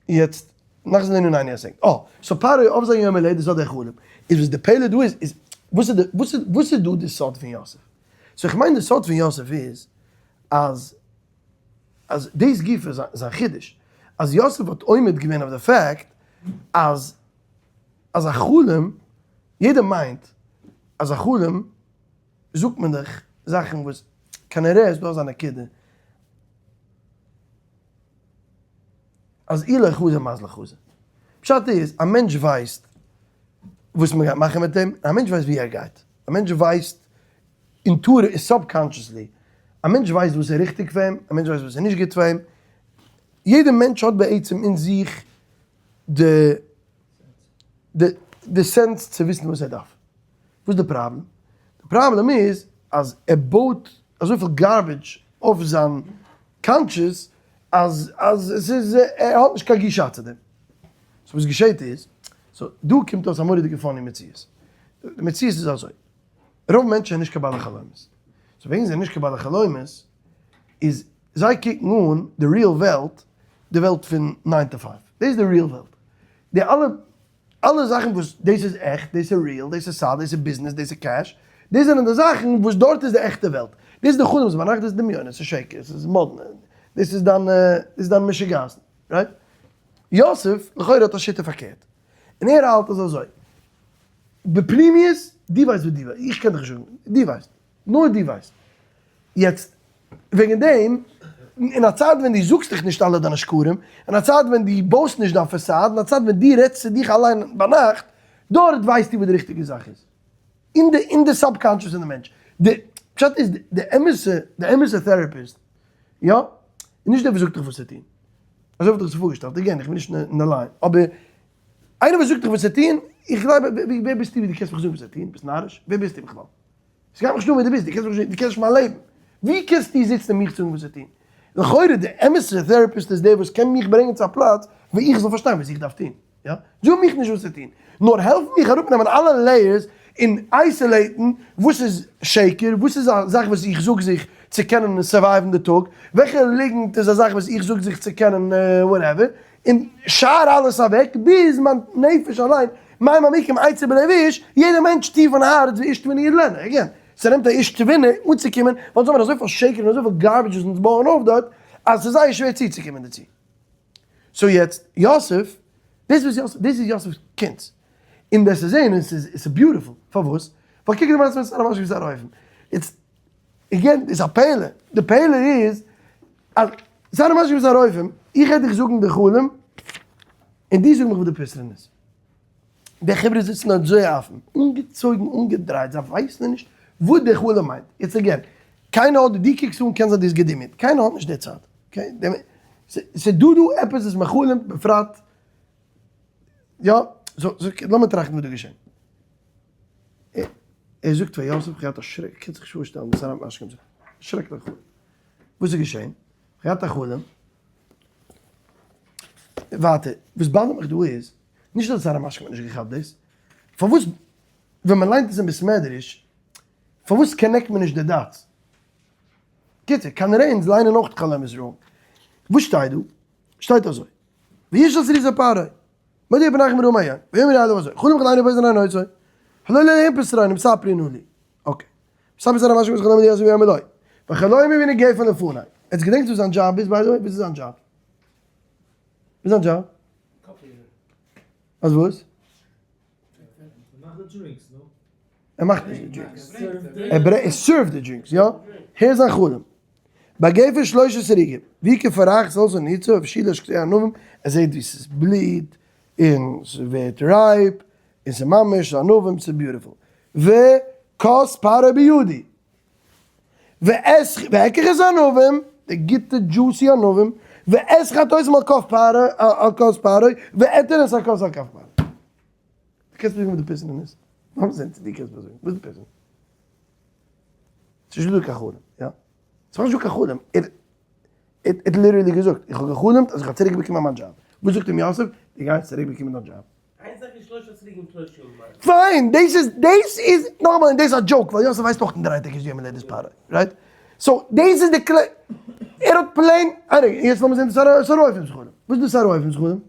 יעצט, נחזור לענינינו א second. אה, so פרעה אויף זיין יום הולדת האט דער חלום. איז וואס די פלא דא איז, איז וואס איז די, וואס איז, וואס איז דא די סוד פון יוסף? so איך מיין די סוד פון יוסף איז, אז, אז דאס גופא איז א חידוש, אז יוסף האט עומד געווען אויף די fact אז אז א חלום, יעדער מיינט אז א חלום זאגט מען דיך זאכן וואס כנראה איז דא אזא נקודה אז אי לא חזה מזלא חזי. פשט איז א מענטש ווייסט וואס מען גייט מאכן מיט אים, א מענטש ווייסט ווי ער גייט, א מענטש ווייסט intuitively subconsciously, א מענטש ווייסט וואס איז ריכטיג פאר אים, א מענטש ווייסט וואס איז נישט גוט פאר אים, יעדער מענטש האט בעצם אין זיך די די sense צו וויסן וואס ער דארף. וואס איז די פראבלעם? די פראבלעם איז אז ער בויט אזויפיל garbage אויף זיין conscious אז אז עס איז ער האט נישט קיין גישה צו דעם. so וואס געשעט איז, so דא קומט אויס א מורא'דיגע funny מציאות. די מציאות איז אזוי, רוב מענטשן זענען נישט קיין בעלי חלומות. so וועגן זיי זענען נישט קיין בעלי חלומות איז זיי קוקן אן די real וועלט די וועלט פון nine to five. דאס איז די real וועלט. די אלע אלע זאכן וואס דאס איז עכט, דאס איז real, דאס איז סאד, דאס איז ביזנעס, דאס איז cash, דאס זענען די זאכן וואס דארט איז די עכטע וועלט. דאס איז די חלומות ביינאכט, דאס איז דמיונות, דאס איז שקר, עס איז מאדנע, דאס איז דיין דאס איז דיין משוגעת'ן. right? יוסף לכאורה האט א שיטה פארקערט. און ער האלט אז אזוי. בפנימיות, דו ווייסט וואס דו ווייסט, איך קען דיך נישט זאגן, דו ווייסט, נאר דו ווייסט. יעצט, וועגן דעם, אין א צייט ווען דו זאגסט דיך נישט אלע דיינע שקרים, אין א צייט ווען דו בויסט נישט דיין facade, אין א צייט ווען דו רעדסט צו דיך אליין ביינאכט, דארט ווייסטו וואס די ריכטיגע זאך איז. אין די אין די subconscious פון די מענטש. די פשט איז, די אמת'ע, די אמת'ע therapist, יא, איז נישט דער וואס זאגט דיך וואס צו טון. אזוי וואלט איך עס פארגעשטעלט, again, איך בין נישט אין די line, אבער איינער וואס זאגט דיך וואס צו טון, איך גלייב, ווער ביסטו ווי דו קענסט מיך זאגן וואס צו טון? ביסט נאריש? ווער ביסטו בכלל? ס'גייט מיך נישט אן ווער דו ביסט, דו קענסט מיך נישט, דו קענסט נישט מיין לעבן. ווי קענסטו זיצן און מיך זאגן וואס צו טון? לכאורה די אמת'ע therapist איז דער וואס קען מיך ברענגען צו א פלאץ וואו איך זאל פארשטיין וואס איך דארף טון. יא? זאג מיך נישט וואס צו טון, נאר העלף מיך אראפנעמען אלע layers און isolate ן וואס איז שקר, וואס איז א זאך וואס איך זאג זיך צו קענען survive ן די טאג, וועלכע ליגנט איז א זאך וואס איך זאג זיך צו קענען whatever, און שאר אלעס אוועק ביז מיין נפש אליין, מים עמוקים עצה בלב איש, יעדער מענטש טיף אין הארץ ואיש תבונה ידלנה, again, ס'נעמט א איש תבונה אנצוקומען, ווייל אונז האבן אזויפיל שקר און אזויפיל garbage וואס אונז בויען אויף דארט, אז ס'איז זייער שווער צוצוקומען דערצו. so יעצט יוסף, דאס וואס יוסף, דאס איז יוסף'ס קונץ, און דאס צו זען און ס'איז ס'איז beautiful, פארוואס? ווייל קוק די מעשה מיט שר המשקים ושר האופים, יעצט again איז א פלא, די פלא איז אז שר המשקים ושר האופים, איך הער דיך זאגן די חלום, און דו זאג מיך וואס די פתרון איז. די חברה זיצן דארט אזוי אפן, אנגעצויגן אנגעדרייט, זיי ווייסן נישט וואס די חלום מיינט, יעצט again, קיינער האט, דו קוקסט אן קען זיין דו האסט גע'דמיונ'ט, קיינער האט נישט די צייט, okay, ס'איז דא דא עפעס וואס מען חלומ'ט בפרט, יא, so לאמיר טראכטן וואס דא געשען. ער זאגט פאר יוסף, איך געהאט א שרעק, קענסט זיך נישט פארשטעלן וואס אריין משכים זיך, שרעקליך חלום. וואס איז געשען? איך געהאט א חלום, ווייטער, וואס bother ט מיך דא איז, נישט אז שר המשקים האט נישט געכאפט דאס, פארוואס ווען מען ליינט עס אין בית מדרש, פארוואס connect מען נישט די dots? קיצור, כנראה אונז ליינען אויך חלומות wrong. וואס שטייט דא? שטייט אזוי, וישאל סריסי פרעה, מודיע פניכם רעים היום, ויאמרו אליו אזוי, חלום חלמנו ובית עינינו אותו, הלא לאלהים פתרונים ספרו נא לי. okay. מספר שר המשקים את חלומו ליוסף ויאמר לו, וחלומי והנה גפן לפני. עטס געדענקטס וואס זיין דזשאב איז by the way? וואס איז זיין דזשאב? וואס איז זיין דזשאב? אז וואס? ער מאכט נישט די drinks. ער ברענגט, ער serve ט די drinks, יא. הער זיין חלום. בגפן שלשה שריגים, ווי כפרח סלסול ניצה ובשילה שקדי ענבים, ער זעט ווי ס'איז בליט, און ס'ווערט ripe, און ס'איז ממש ענבים, ס'איז beautiful. וכוס פרעה בידי. ואקח את הענבים. די גוטע juicy ענבים, ואשחט אותם על כף פרעה, על כוס פרעה, ואתן את הכוס על כף פרעה. דו קענסט מיר זאגן וואס די פתרון איז? לאמיר זען צו דו קענסט מיר זאגן, וואס איז די פתרון? ס'איז נישט דא קיין חלום, יא? ס'איז נישט דא קיין חלום, ער האט literally געזאגט, איך האב גע'חלומ'ט אז איך האב צוריק באקומען מיין דזשאב. וואס זאגט אים יוסף? דו גייסט צוריק באקומען דיין דזשאב. איין זאך איז שלושה סריגים שלושה ימים. פיין, דאס איז, דאס איז, נאכאמאל, און דאס איז א joke, ווייל יוסף ווייסט אויך אין דריי טעג איז יום הולדת פרעה, right? So, דאס איז די קלע, ער האט plain, anyway, יעצט לאמיר זען די שר האופים חלום. וואס איז די שר האופים חלום?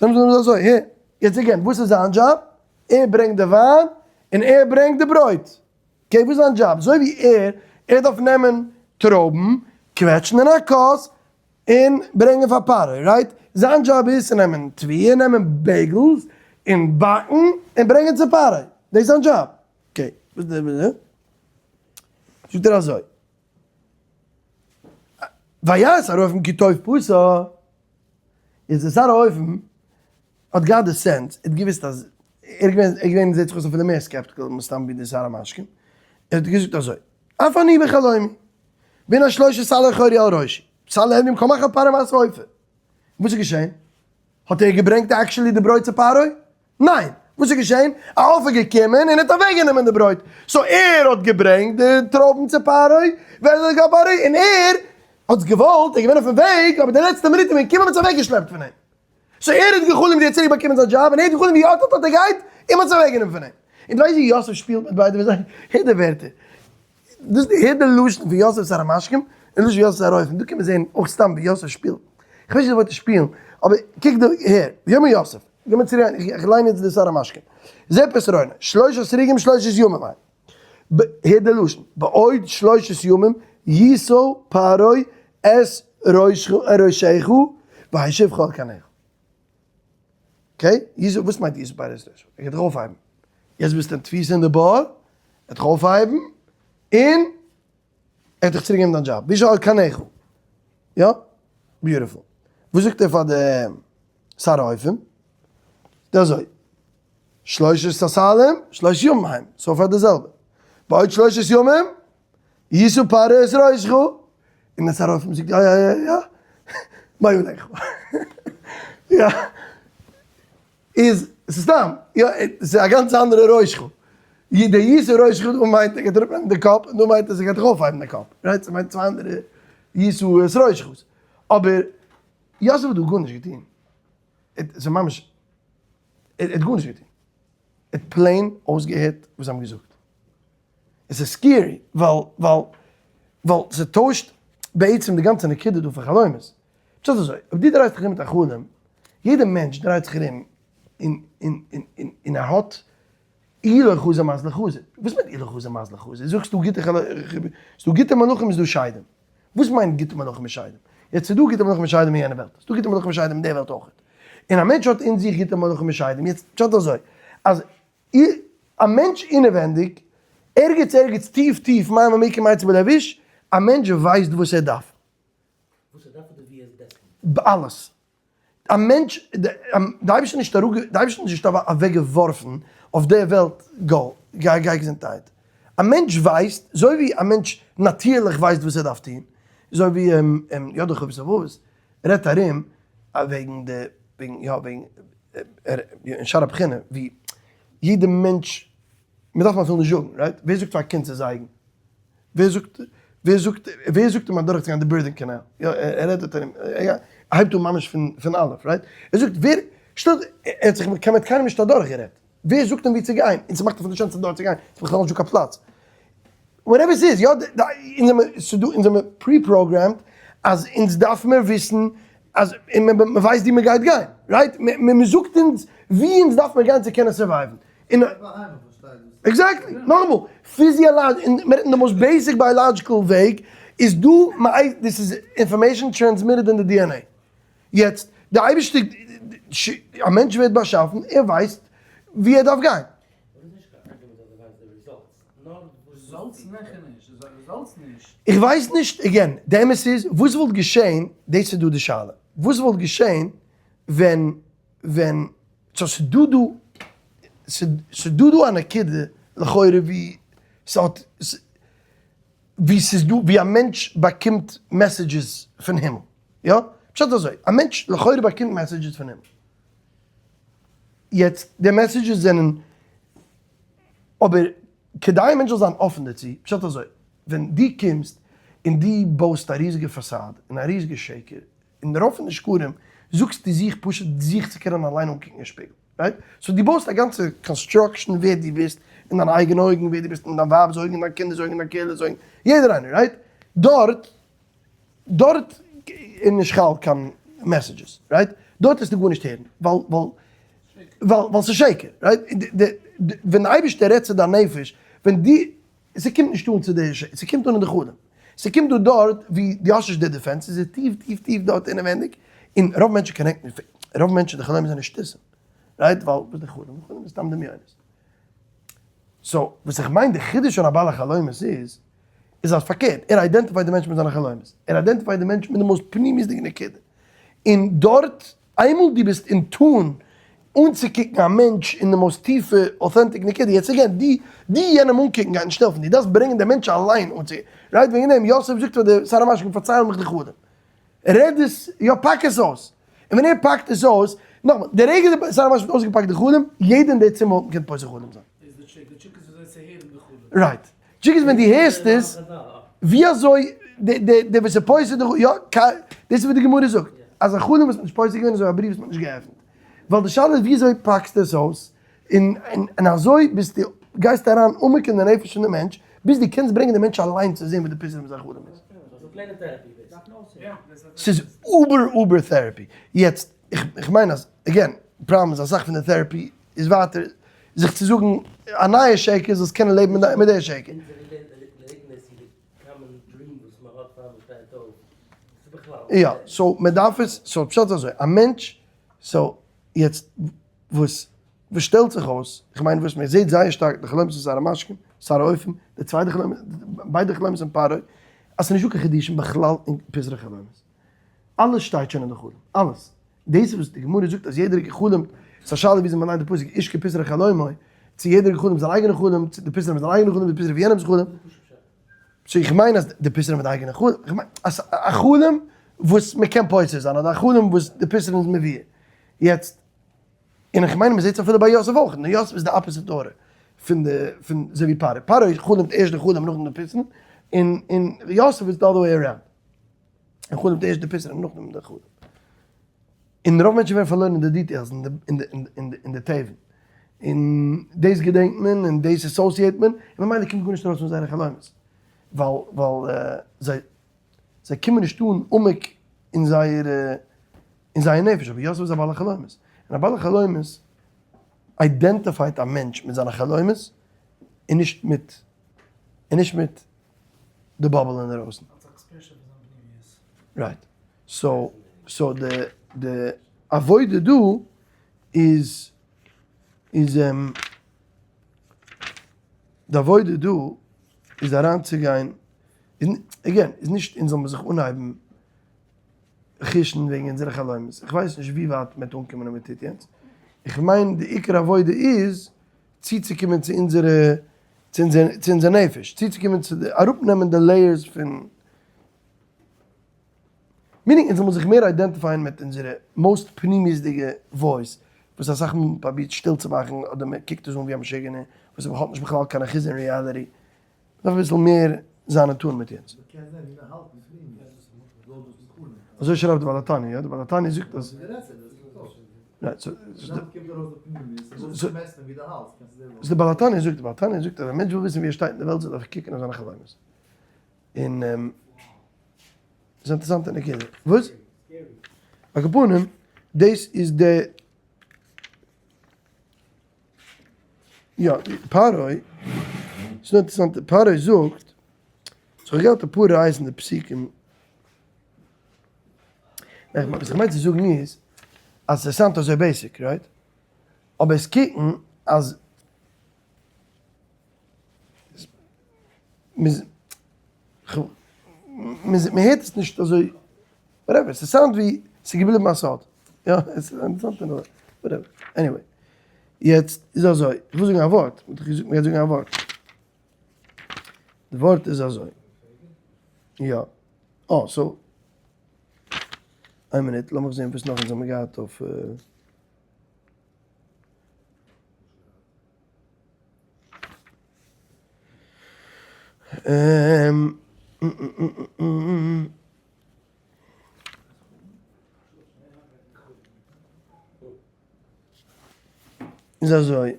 לאמיר זען אזוי, הער, יעצט again, וואס איז זיין דזשאב? ער ברענגט די וויין, און ער ברענגט די ברויט. okay, וואס איז זיין דזשאב? אזוי ווי ער, ער דארף נעמען טרויבן, קוועטשן אין א כוס, און ברענגען פאר פרעה, right? זיין דזשאב איז צו נעמען תבואה, נעמען bagels, און באקן, און ברענגען צו פרעה. דאס איז זיין דזשאב. okay, וואס איז די. זאגט ער אזוי. וירא שר האופים כי טוב פשה, איז די שר האופים האט געהאט די sense, ער האט געוויסט אז, ער איז געווען, ער איז געווען זעט זיך אויס אפילו מער skeptical מסתם ווי די שר המשקים, ער האט געזאגט אזוי, אף אני בחלומי, והנה שלשה סלי חורי על ראשי, סלי העלם כל מאכל פרעה מעשה אופה. וואס איז געשען? האט ער געברענגט actually די ברויט צו פרעה? ניין! וואס איז געשען? א עוף איז געקומען און האט אוועקגענומען די ברויט. so ער האט געברענגט די טרויבן צו פרעה, און ער האט געוואלט, ער איז געווען אויפן וועג, אבער די לעצטע מינוט איז מען געקומען און מ'האט עס אוועקגעשלעפט פון אים. so ער האט געחלומט ווי ער האט צוריק באקומען זיין דזשאב, און ער האט געחלומט ווי אט אט אט ער גייט, און מ'האט עס אוועקגענומען פון אים. און דו ווייסט ווי יוסף שפילט מיט ביידע ווערטער? הער די ווערטער. דאס הער די לשון פון יוסף שר המשקים, און לשון יוסף שר האופים. דא קען מען זען אויך סתם ווי יוסף שפילט. איך ווייס נישט די ווארט שפילן, אבער קוק דא, הער, ויאמר יוסף, לאמיר צוריק גיין, איך ליין יעצט די שר המשקים. זה פתרונו, שלשה סריגים שלשת ימים הן. הער די לשון, בעוד שלשת ימים ישא פרעה את ראשך והשיבך על כנך. okay? ישא, וואס מיינט ישא פרעה את ראשך? ער גייט דיך אויפהייבן. יעצט ביסטו אין תפיסה אין די בור, ער וועט דיך אויפהייבן, און ער האט דיך צוריק געגעבן דיין דזשאב. והשיבך על כנך. יא? beautiful. וואס זאגט ער פאר די שר האופים? זאגט ער אזוי, שלשת סלים, שלשת ימים הם, so far די זעלבע. בעוד שלשת ימים, ישא פרעה את ראשך, און די שר האופים זאגט יא יא יא יא, מה עליך? יא, איז סתם, יא, ס'איז א גאנץ אנדערע ראשך. די ישא ראשך דא מיינט ער גייט אראפנעמען די קאפ, און דא מיינט עס ער גייט דיך אויפהייבן די קאפ, right? ס'מיינט צוויי אנדערע ישא את ראשך'ס. אבער יוסף האט דא גארנישט געטון. ס'איז ממש, ער האט גארנישט געטון. ער האט plain אויסגעהערט וואס זיי האבן געזאגט. עס איז scary, ווייל, ווייל, ווייל ס'טוישט בעצם די גאנצע נקודה דא פון חלומות. פשט אזוי, אויב דו דרייסט זיך ארום מיט א חלום, יעדער מענטש דרייט זיך ארום און, און, און, און, און ער האט אי לא חזא מזלא חזא. וואס מיינט אי לא חזא מזלא חזא? זאגסט דא גוטע חלומות, ס'דא גוטע מלאכים און ס'דא שדים. וואס מיינט גוטע מלאכים און שדים? יעצט ס'דא גוטע מלאכים און שדים אין יענע וועלט, ס'דא גוטע מלאכים און שדים אין די וועלט אויך. און א מענטש האט אין זיך גוטע מלאכים און שדים. יעצט פשט אזוי, אז א מענטש אינעווענדיג, ערגעץ ערגעץ טיף טיף מים עמוקים עצי בלב איש, א מענטש ווייסט וואס ער דארף. וואס ער דארף אדער ווי ער איז destined? אלעס. א מענטש, די אייבערשטער נישט אראפ, די אייבערשטער האט נישט אוועק געווארפן אויף די וועלט גאל, גיי גיי געזונטהייט. א מענטש ווייסט, אזוי ווי א מענטש נאטירליך ווייסט וואס ער דארף טון, אזוי ווי יא די חובת הלבבות רעדט ארום וועגן די, וועגן יא וועגן אין שער הבחינה ווי יעדע מענטש, מען דארף אים אפילו נישט זאגן, right? ווער זאגט פאר א קינד צו זייגן? ווער זאגט, ווער זאגט, ווער זאגט אים אדורכצוגיין די birthing canal? יא, ער רעדט דארט ארום, ער הייבט אן ממש פון פון אלף, right? ער זאגט ווער, שטעל, ער האט זיך מיט קיינעם נישט אדורכגערעדט, ווער זאגט אים וואו צו גיין? און ס'מאכט אפילו נישט sense אדורך צו גיין, ס'איז בכלל נישטא קיין פלאץ. whatever ס'איז, יא, אונז זעמער, ס'דא, אונז זעמער pre-programmed אז אונז דארף מיר וויסן אז מ'ווייסט וואו מ'גייט גיין, right? מ'זאגט אונז וואו אונז דארף מיר גיין צו קענען survive ן. און exactly, נאכאמאל, פיזיאלאגיש, און מ'רעדט אין די most basic biological וועג, איז דא, דאס איז information transmitted אין די DNA. יעצט, די אייבערשטער, א מענטש ווערט באשאפן, ער ווייסט וואו ער דארף גיין. איך ווייס נישט, again, די אמת איז, וואס וואלט געשען, דאס איז דא די שאלה, וואס וואלט געשען ווען, ווען, so ס'דא דא, ס'דא דא א נקודה לכאורה ווי ס'האט. ווי ס'איז דא ווי א מענטש באקומט messages פון הימל, יא? פשט אזוי, א מענטש לכאורה באקומט messages פון הימל, יעצט די messages זענען אבער כדי א מענטש זאל זיין אפן דערצו, פשט אזוי, ווען דו קומסט און דו בויסט א ריזיגע פאסאד און א ריזיגע שקר, און רוב פון די שקרים זאגסטו זיך פשוט זיך צו קענען אליין אנקוקן אין שפיגל, right? So דו בויסט א גאנצע construction ווער דו ביסט אין דיינע אייגענע אויגן, ווער דו ביסט אין דיין ווייב'ס אויגן, אין דיין קינדער'ס אויגן, אין דיין קהילה'ס אויגן, יעדער איינער, right? דארט, דארט איז נישט חל קיין messages, right? דארט וועסטו גארנישט הערן, ווייל, ווייל, ווייל, ווייל ס'איז שקר, right? ווען די אייבערשטער רעדט צו דיין נפש, ווען דו, ס'קומט נישט אן צו די, ס'קומט אן אין די חלום. ס'קומט דא דארט ווי דו האסט נישט די defense, ס'איז טיף טיף טיף דארט אינעווענדיג, און רוב מענטשן connect ן נישט, רוב מענטשן די חלומות זענען שטותים, right? ווייל וואס איז די חלום? די חלום איז סתם דמיונות. So וואס איך מיין די חידוש פון א בעל החלומות איז, איז אז פארקערט, ער identify ט די מענטש מיט זיינע חלומות, ער identify ט די מענטש מיט די most פנימיות'דיגע נקודה, און דארט איינמאל דו ביסט אין tune אנצוקוקן א מענטש אין די most טיפע authentic נקודה, יעצט again, די די יענעם אנקוקן גייט נישט העלפן, דו דארפסט ברענגען דעם מענטש אליין אנצו, right וועגן דעם, יוסף זאגט פאר די שר המשקים פארצייל מיך די חלום, רעד עס, יא פאק עס אויס, און ווען ער פאקט עס אויס, נאכאמאל, די רגע די שר המשקים האט אויסגעפאקט די חלום, יעדער אין די צימער וואלט געקענט פותר חלום זיין. איז די trick, די trick איז וויאזוי צו הערן די חלום. Right. Trick איז ווען דו הערסט עס, ווי אזוי די וואס איז פותר די, יא, דאס איז וואס די גמרא זאגט, אז א חלום וואס מ'האט נישט פותר געווען איז אזוי א בריוו וואס מ'האט נישט געעפנט. ווייל די שאלה איז ווי אזוי פאקסטו עס אויס, און אזוי ביסטו, גייסטו אריין עמוק אין די נפש פון די מענטש, ביז דו קענסט ברענגען די מענטש אליין צו זען וואס די פתרון פון זיין חלום איז. ס'איז over over therapy. יעצט, איך מיין אז, again, פראבלעם איז אסאך פון די therapy איז ווייטער זיך צו זאגן א נייע שקר זאלסט קענען לעבן מיט די שקר. יא, so מען דארף עס, so פשט איז אזוי, א מענטש, so יעצט וואס וואס שטעלט זיך אויס, איך מיין וואס מען זעט זייער שטארק די חלומות פון שר המשקים, שר האופים, די צווייטע חלום, ביידע חלומות פון פרעה, אז ס'איז נישטא קיין חידושים בכלל אין פתרון חלומות. אלעס שטייט שוין אין די חלום, אלעס. דאס וואס די גמרא זאגט אז יעדער האט גע'חלומ'ט, ס'איז א שאלה וויאזוי מ'ליינט די פסוק איש כפתרון חלומו, צו יעדער האט גע'חלומ'ט זיין אייגענע חלום, צו די פתרון מיט זיין אייגענע חלום, די פתרון פון יענעמ'ס חלום. So איך מיין אז די פתרון מיט די אייגענע חלום, איך מיין אז א חלום וואס מ'קען פותר זיין, אדער א חלום וואס די פתרון איז מביא. יעצט, און איך מיין מ'זעט עס אפילו ביי יוסף אויך, נאר יוסף איז די opposite order פון די פון אזוי ווי פרעה, פרעה חלומ'ט ערשט די חלום נאכדעם די פתרון, און און יוסף איז די other way around. ער חלומ'ט ערשט די פתרון און נאכדעם די חלום. און רוב מענטשן ווערן פארלוירן אין די details, אין די אין די אין די אין די טבע. און דאס געדענקט מען און דאס associate מען, און ממילא קומט גארנישט ארויס פון זייערע חלומות. ווייל ווייל זיי זיי קומען נישט אן עמוק אין זייער אין זייער נפש. אבער יוסף איז א בעל החלומות. און א בעל החלומות identify ט א מענטש מיט זיינע חלומות און נישט מיט און נישט מיט די bubble אינדערויסן. Right. So so די די עבודה דא איז איז די עבודה דא איז אריינצוגיין again איז נישט אונז זאל מען זיך אנהייבן חוש'ן וועגן אונזערע חלומות, איך ווייס נישט ווי ווייט מען וועט אנקומען אויב מען טוט יענץ, איך מיין די עיקר עבודה איז צוצוקומען צו אונזערע צו אונזער צו אונזער נפש, צוצוקומען צו די אראפנעמען די layers פון meaning אונז זאל מען זיך מער identify ען מיט אונזערע most פנימיות'דיגע voice, וואס אסאך מאל מען פרובירט שטיל צו מאכן אדער מען קוקט עס אן ווי א משוגענער וואס האט נישט בכלל קיין אחיזה אין reality, מ'דארף אביסל מער זיין אין tune מיט אונז. אזוי שרייבט די בעל התניא, יא? די בעל התניא זאגט אז. די בעל התניא זאגט, די בעל התניא זאגט אז א מענטש וויל וויסן ווי ער שטייט אין די וועלט זאל ער קוקן אויף זיינע חלומות. און ס'איז א אינטערעסאנטע נקודה. וואס? על כל פנים, דאס איז די. יא, פרעה, ס'איז אינטערעסאנט, פרעה זאגט, so איך געהאט אפאר ראיות אין די פסוקים, וואס איך מיין צו זאגן איז, אז עס sound אזוי basic, right? אבער עס קוקן אז מ'הערט עס נישט אזוי, whatever, ס'sound ווי ס'איז געבליבן א סוד, יא, עס איז אינטערעסאנט whatever, anyway, יעצט איז אזוי, איך וויל זאגן א ווארט, מ'האט דאך געזאגט מ'גייט זאגן א ווארט, די ווארט איז אזוי. יא. אה, so, איין מינוט, לאמיך זען וואס נאך אונז האבן געהאט אויף. איז אזוי.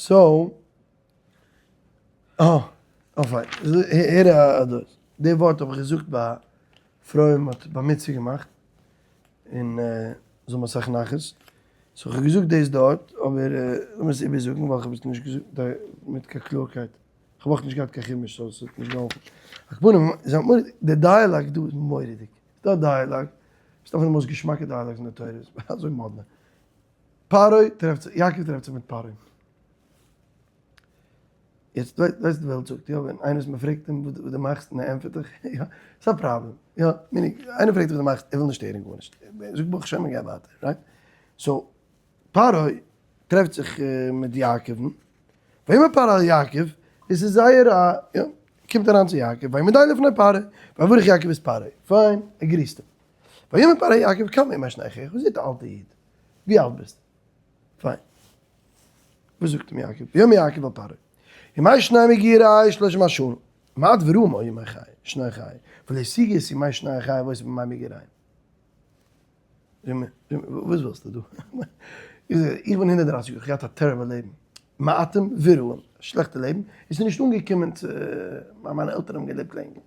So, אה, אה פיין, הער א דאס, די ווארט האב איך געזאגט ביי פרוים האט בר מצוה געמאכט, און זיי האבן אסאך נחת, so איך האב געזאגט דאס דארט, אבער לאמיר עס איבערזאגן ווייל איך האב עס נישט געזאגט מיט קיין קלארקייט, איך האב אויך נישט געהאט קיין חומש so עס האט נישט געהאלפן, על כל פנים, די dialogue דא איז מורא'דיג, ס'דא א dialogue, ס'איז דאך פון די most געשמאקע dialogues אין די תורה, אזוי מאדנע. פרעה טרעפט זיך, יעקב טרעפט זיך מיט פרעה. יעצט ווייסט די וועלט זאגט יא, ווען איינער וואס מ'פרעגט אים וואס דו מאכסט און ער ענטפערט דיך, יא, ס'איז א פראבלעם, יא, meaning, איינער פרעגט דיך וואס דו מאכסט, ער וויל נישט הערן גארנישט, זאג ברוך השם און גיי ווייטער, right? So, פרעה טרעפט זיך מיט יעקב'ן, ויאמר פרעה אל יעקב, עס איז זייער א, יא, קומט אריין צו יעקב, ויעמוד לפני פרעה, ויברך יעקב את פרעה, פיין, ער גריסט אים. ויאמר פרעה יעקב כמה ימי שני חייך, וואס זעט א אלטע איד? ווי אלט ביסטו? פיין. וואס זאגט אים יעקב? ויאמר יעקב אל פרעה, ימי שני מגורי שלושים שנה, מעט ורעים היו ימי חיי, שני חיי, ולא השיגו את ימי שני חיי אבותי בימי מגוריהם. וואס ווילסטו דא? איך בין 130 יאר, איך האב געהאט א terrible לעבן, מעטים ורעים, א שלעכטע לעבן, עס איז נישט אנגעקומען צו, מיינע עלטערן האבן געלעבט לענגער.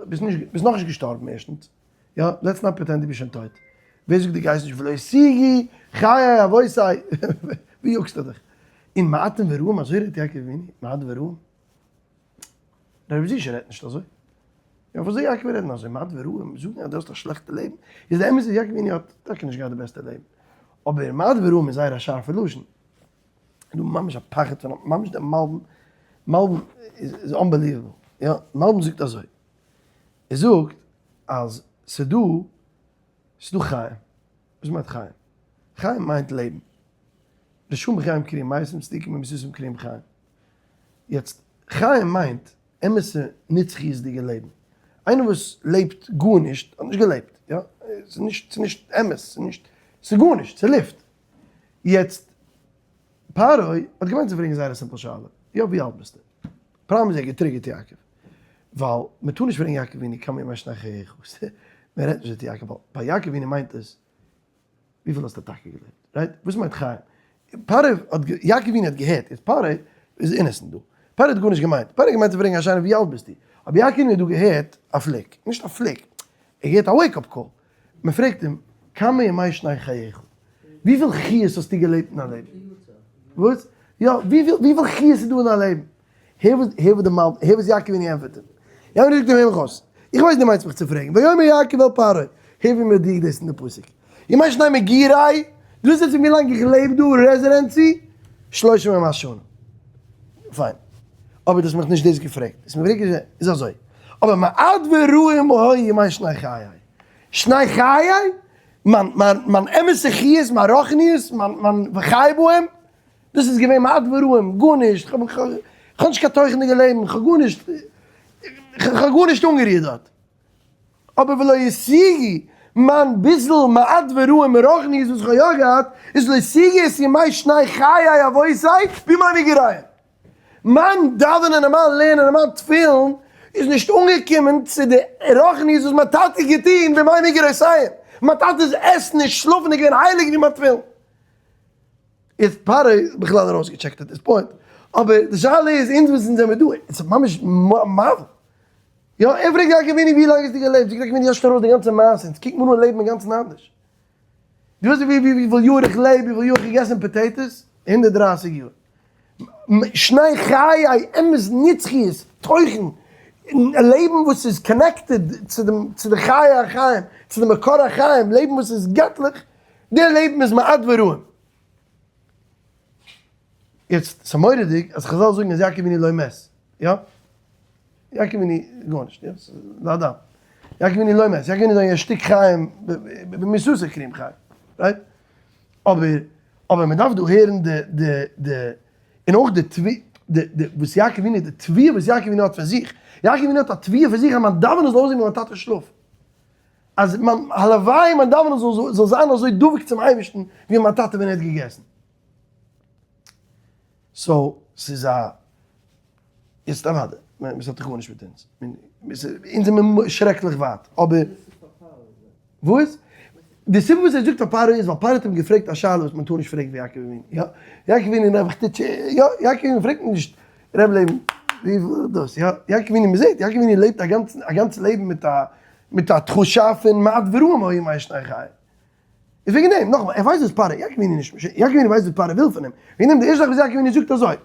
ביסט נישט, ביסט נאכנישט געשטארבן ערשטנס, יא, let's not pretend דו ביסט שוין טויט. ווער זאגט דו גייסט נישט ולא השיגו חיי אבותי, ווי יאגסטו דיך? און מעטים ורעים, אזוי רעדט יעקב אבינו, מעט ורעים? רבי זישע רעדט נישט אזוי. יא, וואס זאל יעקב רעדן אזוי? מעט ורעים, זאגן אז דו האסט א שלעכטע לעבן? איז די אמת איז יעקב אבינו האט טאקע נישט געהאט די בעסטע לעבן, אבער מעט ורעים איז זייער א שארפע לשון. איז דא ממש א פחד פון ממש דער מלבי"ם, מלבי"ם איז unbelievable, יא, מלבי"ם זאגט אזוי, ער זאגט אז ס'דא, ס'דא חיים, וואס מיינט חיים? חיים מיינט לעבן, רשעים בחיים קרויים מתים, צדיקים במיתתם קרויים חיים, יעצט חיים מיינט אמת'ע נצחיות'דיגע לעבן, איינער וואס לעבט גארנישט האט נישט געלעבט, יא, ס'איז נישט, ס'איז נישט אמת, ס'איז נישט, ס'איז גארנישט, ס'איז לופט. יעצט, פרעה האט געמיינט צו פרעגן זייער א simple שאלה, יא ווי אלט ביסטו? פראבלעם איז ער האט געטריגערט יעקב, ווייל מען טאר נישט פרעגן יעקב אבינו כמה ימי שני חייך, מען רעדט נישט צו יעקב, ווייל ביי יעקב אבינו מיינט עס וויפיל האסטו טאקע געלעבט, right? וואס מיינט חיים? פרעה האט, יעקב אבינו האט געהערט, יעצט פרעה איז innocent דא, פרעה האט גארנישט געמיינט, פרעה האט געמיינט צו פרעגן א שאלה ווי אלט ביסטו? אבער יעקב אבינו האט דא געהערט א פליק, נישט א פליק, ער געהערט א wake up call, מען פרעגט אים, כמה ימי שני חייך? וויפיל חיות האסטו געלעבט אין דיין לעבן? וואס? יא, וויפיל וויפיל חיות איז דא אין דיין לעבן? הער וואס הער וואס די מלבי"ם, הער וואס יעקב אבינו ענטפערט אים. יעקב אבינו זאגט אים, הער מיך אויס, איך ווייס דו מיינסט מיך צו פרעגן, ויאמר יעקב אל פרעה, הער ווי מען דייקט דאס אין די פסוק, ימי שני מגורי, דו ווילסט וויסן ווי לאנג איך לעב דא, residency? שלושים ומאת שנה. פיין. אבער דו האסט מיך נישט דאס געפרעגט. האסט מיר געפרעגט איז אזוי. אבער מעט ורעים היו ימי שני חיי. שני חיי? מיין מיין מיין אמת'ע חיות, מיין רוחניות, מיין מיין וחי בהם, דאס איז געווען מעט ורעים, גארנישט, כ'האב כ'האב נישט קיין תוכנ'דיגע לעבן, כ'האב גארנישט, כ'האב גארנישט אנגערירט דארט. אבער ולא השיגו, מיין ביסל מעט ורעים רוחניות וואס כ'האב יא געהאט, איז לא השיגו את ימי שני חיי אבותי בימי מגוריהם. מיין דאווענען און מיין לערנען און מיין תפילין איז נישט אנגעקומען צו די רוחניות וואס מיין טאטע האט געטון בימי מגורותיהם. מיין טאטע'ס עסן און שלאפן איז געווען הייליג ווי מיין תפילין. איז פרעה בכלל ארויסגעטשעקט at this point. אבער די שאלה איז אונז וואס אונז זעמיר דא, עס איז ממש מבהיל. יא, ער פרעגט יעקב אבינו ווי לאנג האסטו געלעבט? זאגט יעקב אבינו יאשט ארויס די גאנצע מעשה, אונז קוקט מיר אן לעבן אינגאנצן אנדערש. דו ווייסט וויפיל יאר איך לעב, וויפיל יאר איך האב געגעסן potatoes? 130 יאר. שני חיי אמת נצחיות, תוכן, לעבן וואס איז connected צו דעם, צו די חיי החיים, צו די מקור החיים, לעבן וואס איז געטליך, די לעבן איז מעט ורעים. יעצט, ס'איז מורא'דיג אז חזל זאגן אז יעקב אבינו לא מת, יא? יעקב אבינו גארנישט, יא? ס'איז לאדם. יעקב אבינו לא מת, יעקב אבינו איז א שטיק חיים, במיתתו קרויים חיים, right? אבער אבער מען דארף דא הערן די די די און אויך די תביעה די די וואס יעקב אבינו די תביעה וואס יעקב אבינו האט פאר זיך, יעקב אבינו האט א תביעה פאר זיך אז מיין דאווענען זאל אויסזען ווי מיין טאטע שלאפט, אז מיין הלוואי מיין דאווענען זאל זאל זיין אזוי דבוק צום אייבערשטן ווי מיין טאטע ווען ער האט געגעסן. so ס'איז א יעצט אוודאי, עס האט דאך גארנישט מיט אונז, אונז זעמיר שרעקליך ווייט, אבער וואס? די סיבה וואס ער זאגט פאר פרעה איז ווייל פרעה האט אים געפרעגט א שאלה וואס מען טאר נישט פרעגן פון יעקב אבינו, יא, יעקב אבינו נעבעך טוט ש, יא, יעקב אבינו פרעגט נישט ר' לעבן וויפיל דאס, יא, יעקב אבינו מען זעט יעקב אבינו לעבט א גאנצן א גאנץ לעבן מיט א מיט א תחושה פון מעט ורעים היו ימי שני חיי. איז וועגן דעם, נאכאמאל, ער ווייסט וואס פרעה, יעקב אבינו נישט משה, יעקב אבינו ווייסט וואס פרעה וויל פון אים, וועגן דעם די ערשטע זאך וואס יעקב אבינו זאגט אזוי,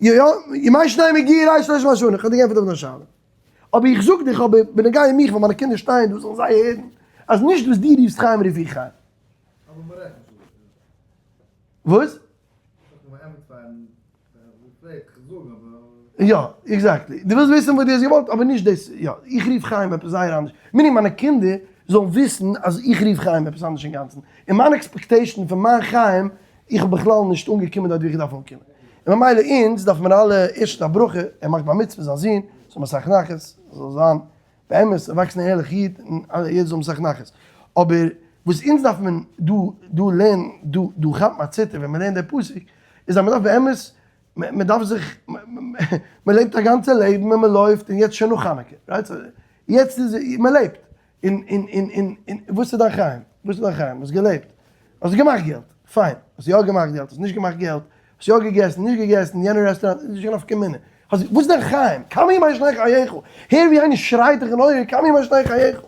יא יא, ימי שני מגיע ר' שלוש משנה, איך האב דיר געענטפערט אויף דיין שאלה. אבער איך זאג דיך אבער בנוגע מיך ווען מיינע קינדער שטייען דא זאלן זיי הערן אז נישט וואס דו רופסט חיים רוף איך חיים. אבער מ'רעכנט נישט אזוי. וואס? יא, exactly. דו ווילסט וויסן וואס דו האסט געוואלט, אבער נישט דאס, יא, איך רוף חיים עפעס זייער אנדערש. meaning מיינע קינדער זאלן וויסן אז איך רוף חיים עפעס אנדערש אינגאנצן. און מיין expectation פון מיין חיים, איך האב בכלל נישט אנגעקומען דארט ווי איך דארף אנקומען. און ממילא אונז דארף מיר אלע, ערשטנס א ברכה, ער מאכט בר מצוה זיין זון, זאל האבן אסאך נחת, זאל זיין באמת ערוואקסענע ערליכע איד, און יעדער זאל האבן אסאך נחת. אבער וואס אונז דארף מען דא דא לערנען, דא דא כאפן א ציטער ווען מען לערנט די פסוק, איז אז מען דארף באמת, מען דארף זיך, מען לעבט א גאנצע לעבן און מען לויפט, און יעצט שוין נאך חנוכה, right? יעצט איז, מען לעבט, און און און און און וואס איז דיין חיים? וואס איז דיין חיים? האסט געלעבט, האסט געמאכט געלט, פיין, האסט יא געמאכט געלט, האסט נישט געמאכט געלט, האסט יא געגעסן, נישט געגעסן, יענע רעסטוראנט, נישט קיין נפקא מינה, האסט, וואס איז דיין חיים? כמה ימי שני חייך? הער ווי איינער שרייט דיך אין אויער, כמה ימי שני חייך?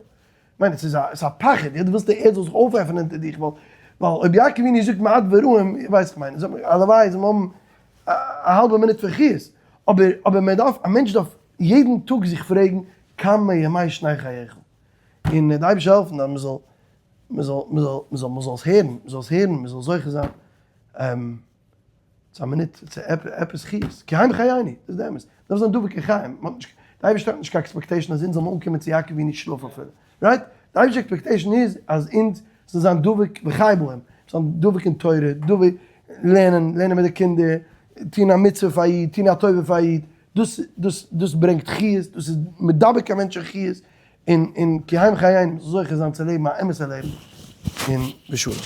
כ'מיין, עס איז א, עס איז א פחד, יא, דו ווילסט די ערד זאל זיך אויפעפענען אונטער דיך, ווייל, ווייל אויב יעקב אבינו זאגט מעט ורעים, איך ווייס, כ'מיין, הלוואי זאל מען האבן א האלבע מינוט פון חיות, אבער, אבער מען דארף, א מענטש דארף יעדן טאג זיך פרעגן, כמה ימי שני חייך? און די אייבערשטער העלפן אז מען זאל, מען זאל, מען זאל, מען זאל, מען זאל עס הערן, מען זאל עס הערן, מען זאל זוכה זיין צו א מינוט, צו עפעס חיות, כי הם חייני, דאס איז די אמת, דארף זיין דבוק אין חיים, מען האט נישט, די אייבערשטער האט נישט קיין expectation אז אונז זאלן אנקומען צו יעקב אבינו שלאף אפילו, right? די אייבערשטער expectation איז אז אונז זאל זיין דבוק וחי בהם, זיין דבוק אין תורה, דבוק, לערנען, לערנען מיט די קינדער, טון א מצוה פאר א איד, טון א טובה פאר א איד, דאס דאס דאס ברענגט חיות, דאס איז מדבק א מענטש אין חיות, און און כי הם חיינו, זוכה זיין צו לעבן א אמת'ע לעבן, און בשלום.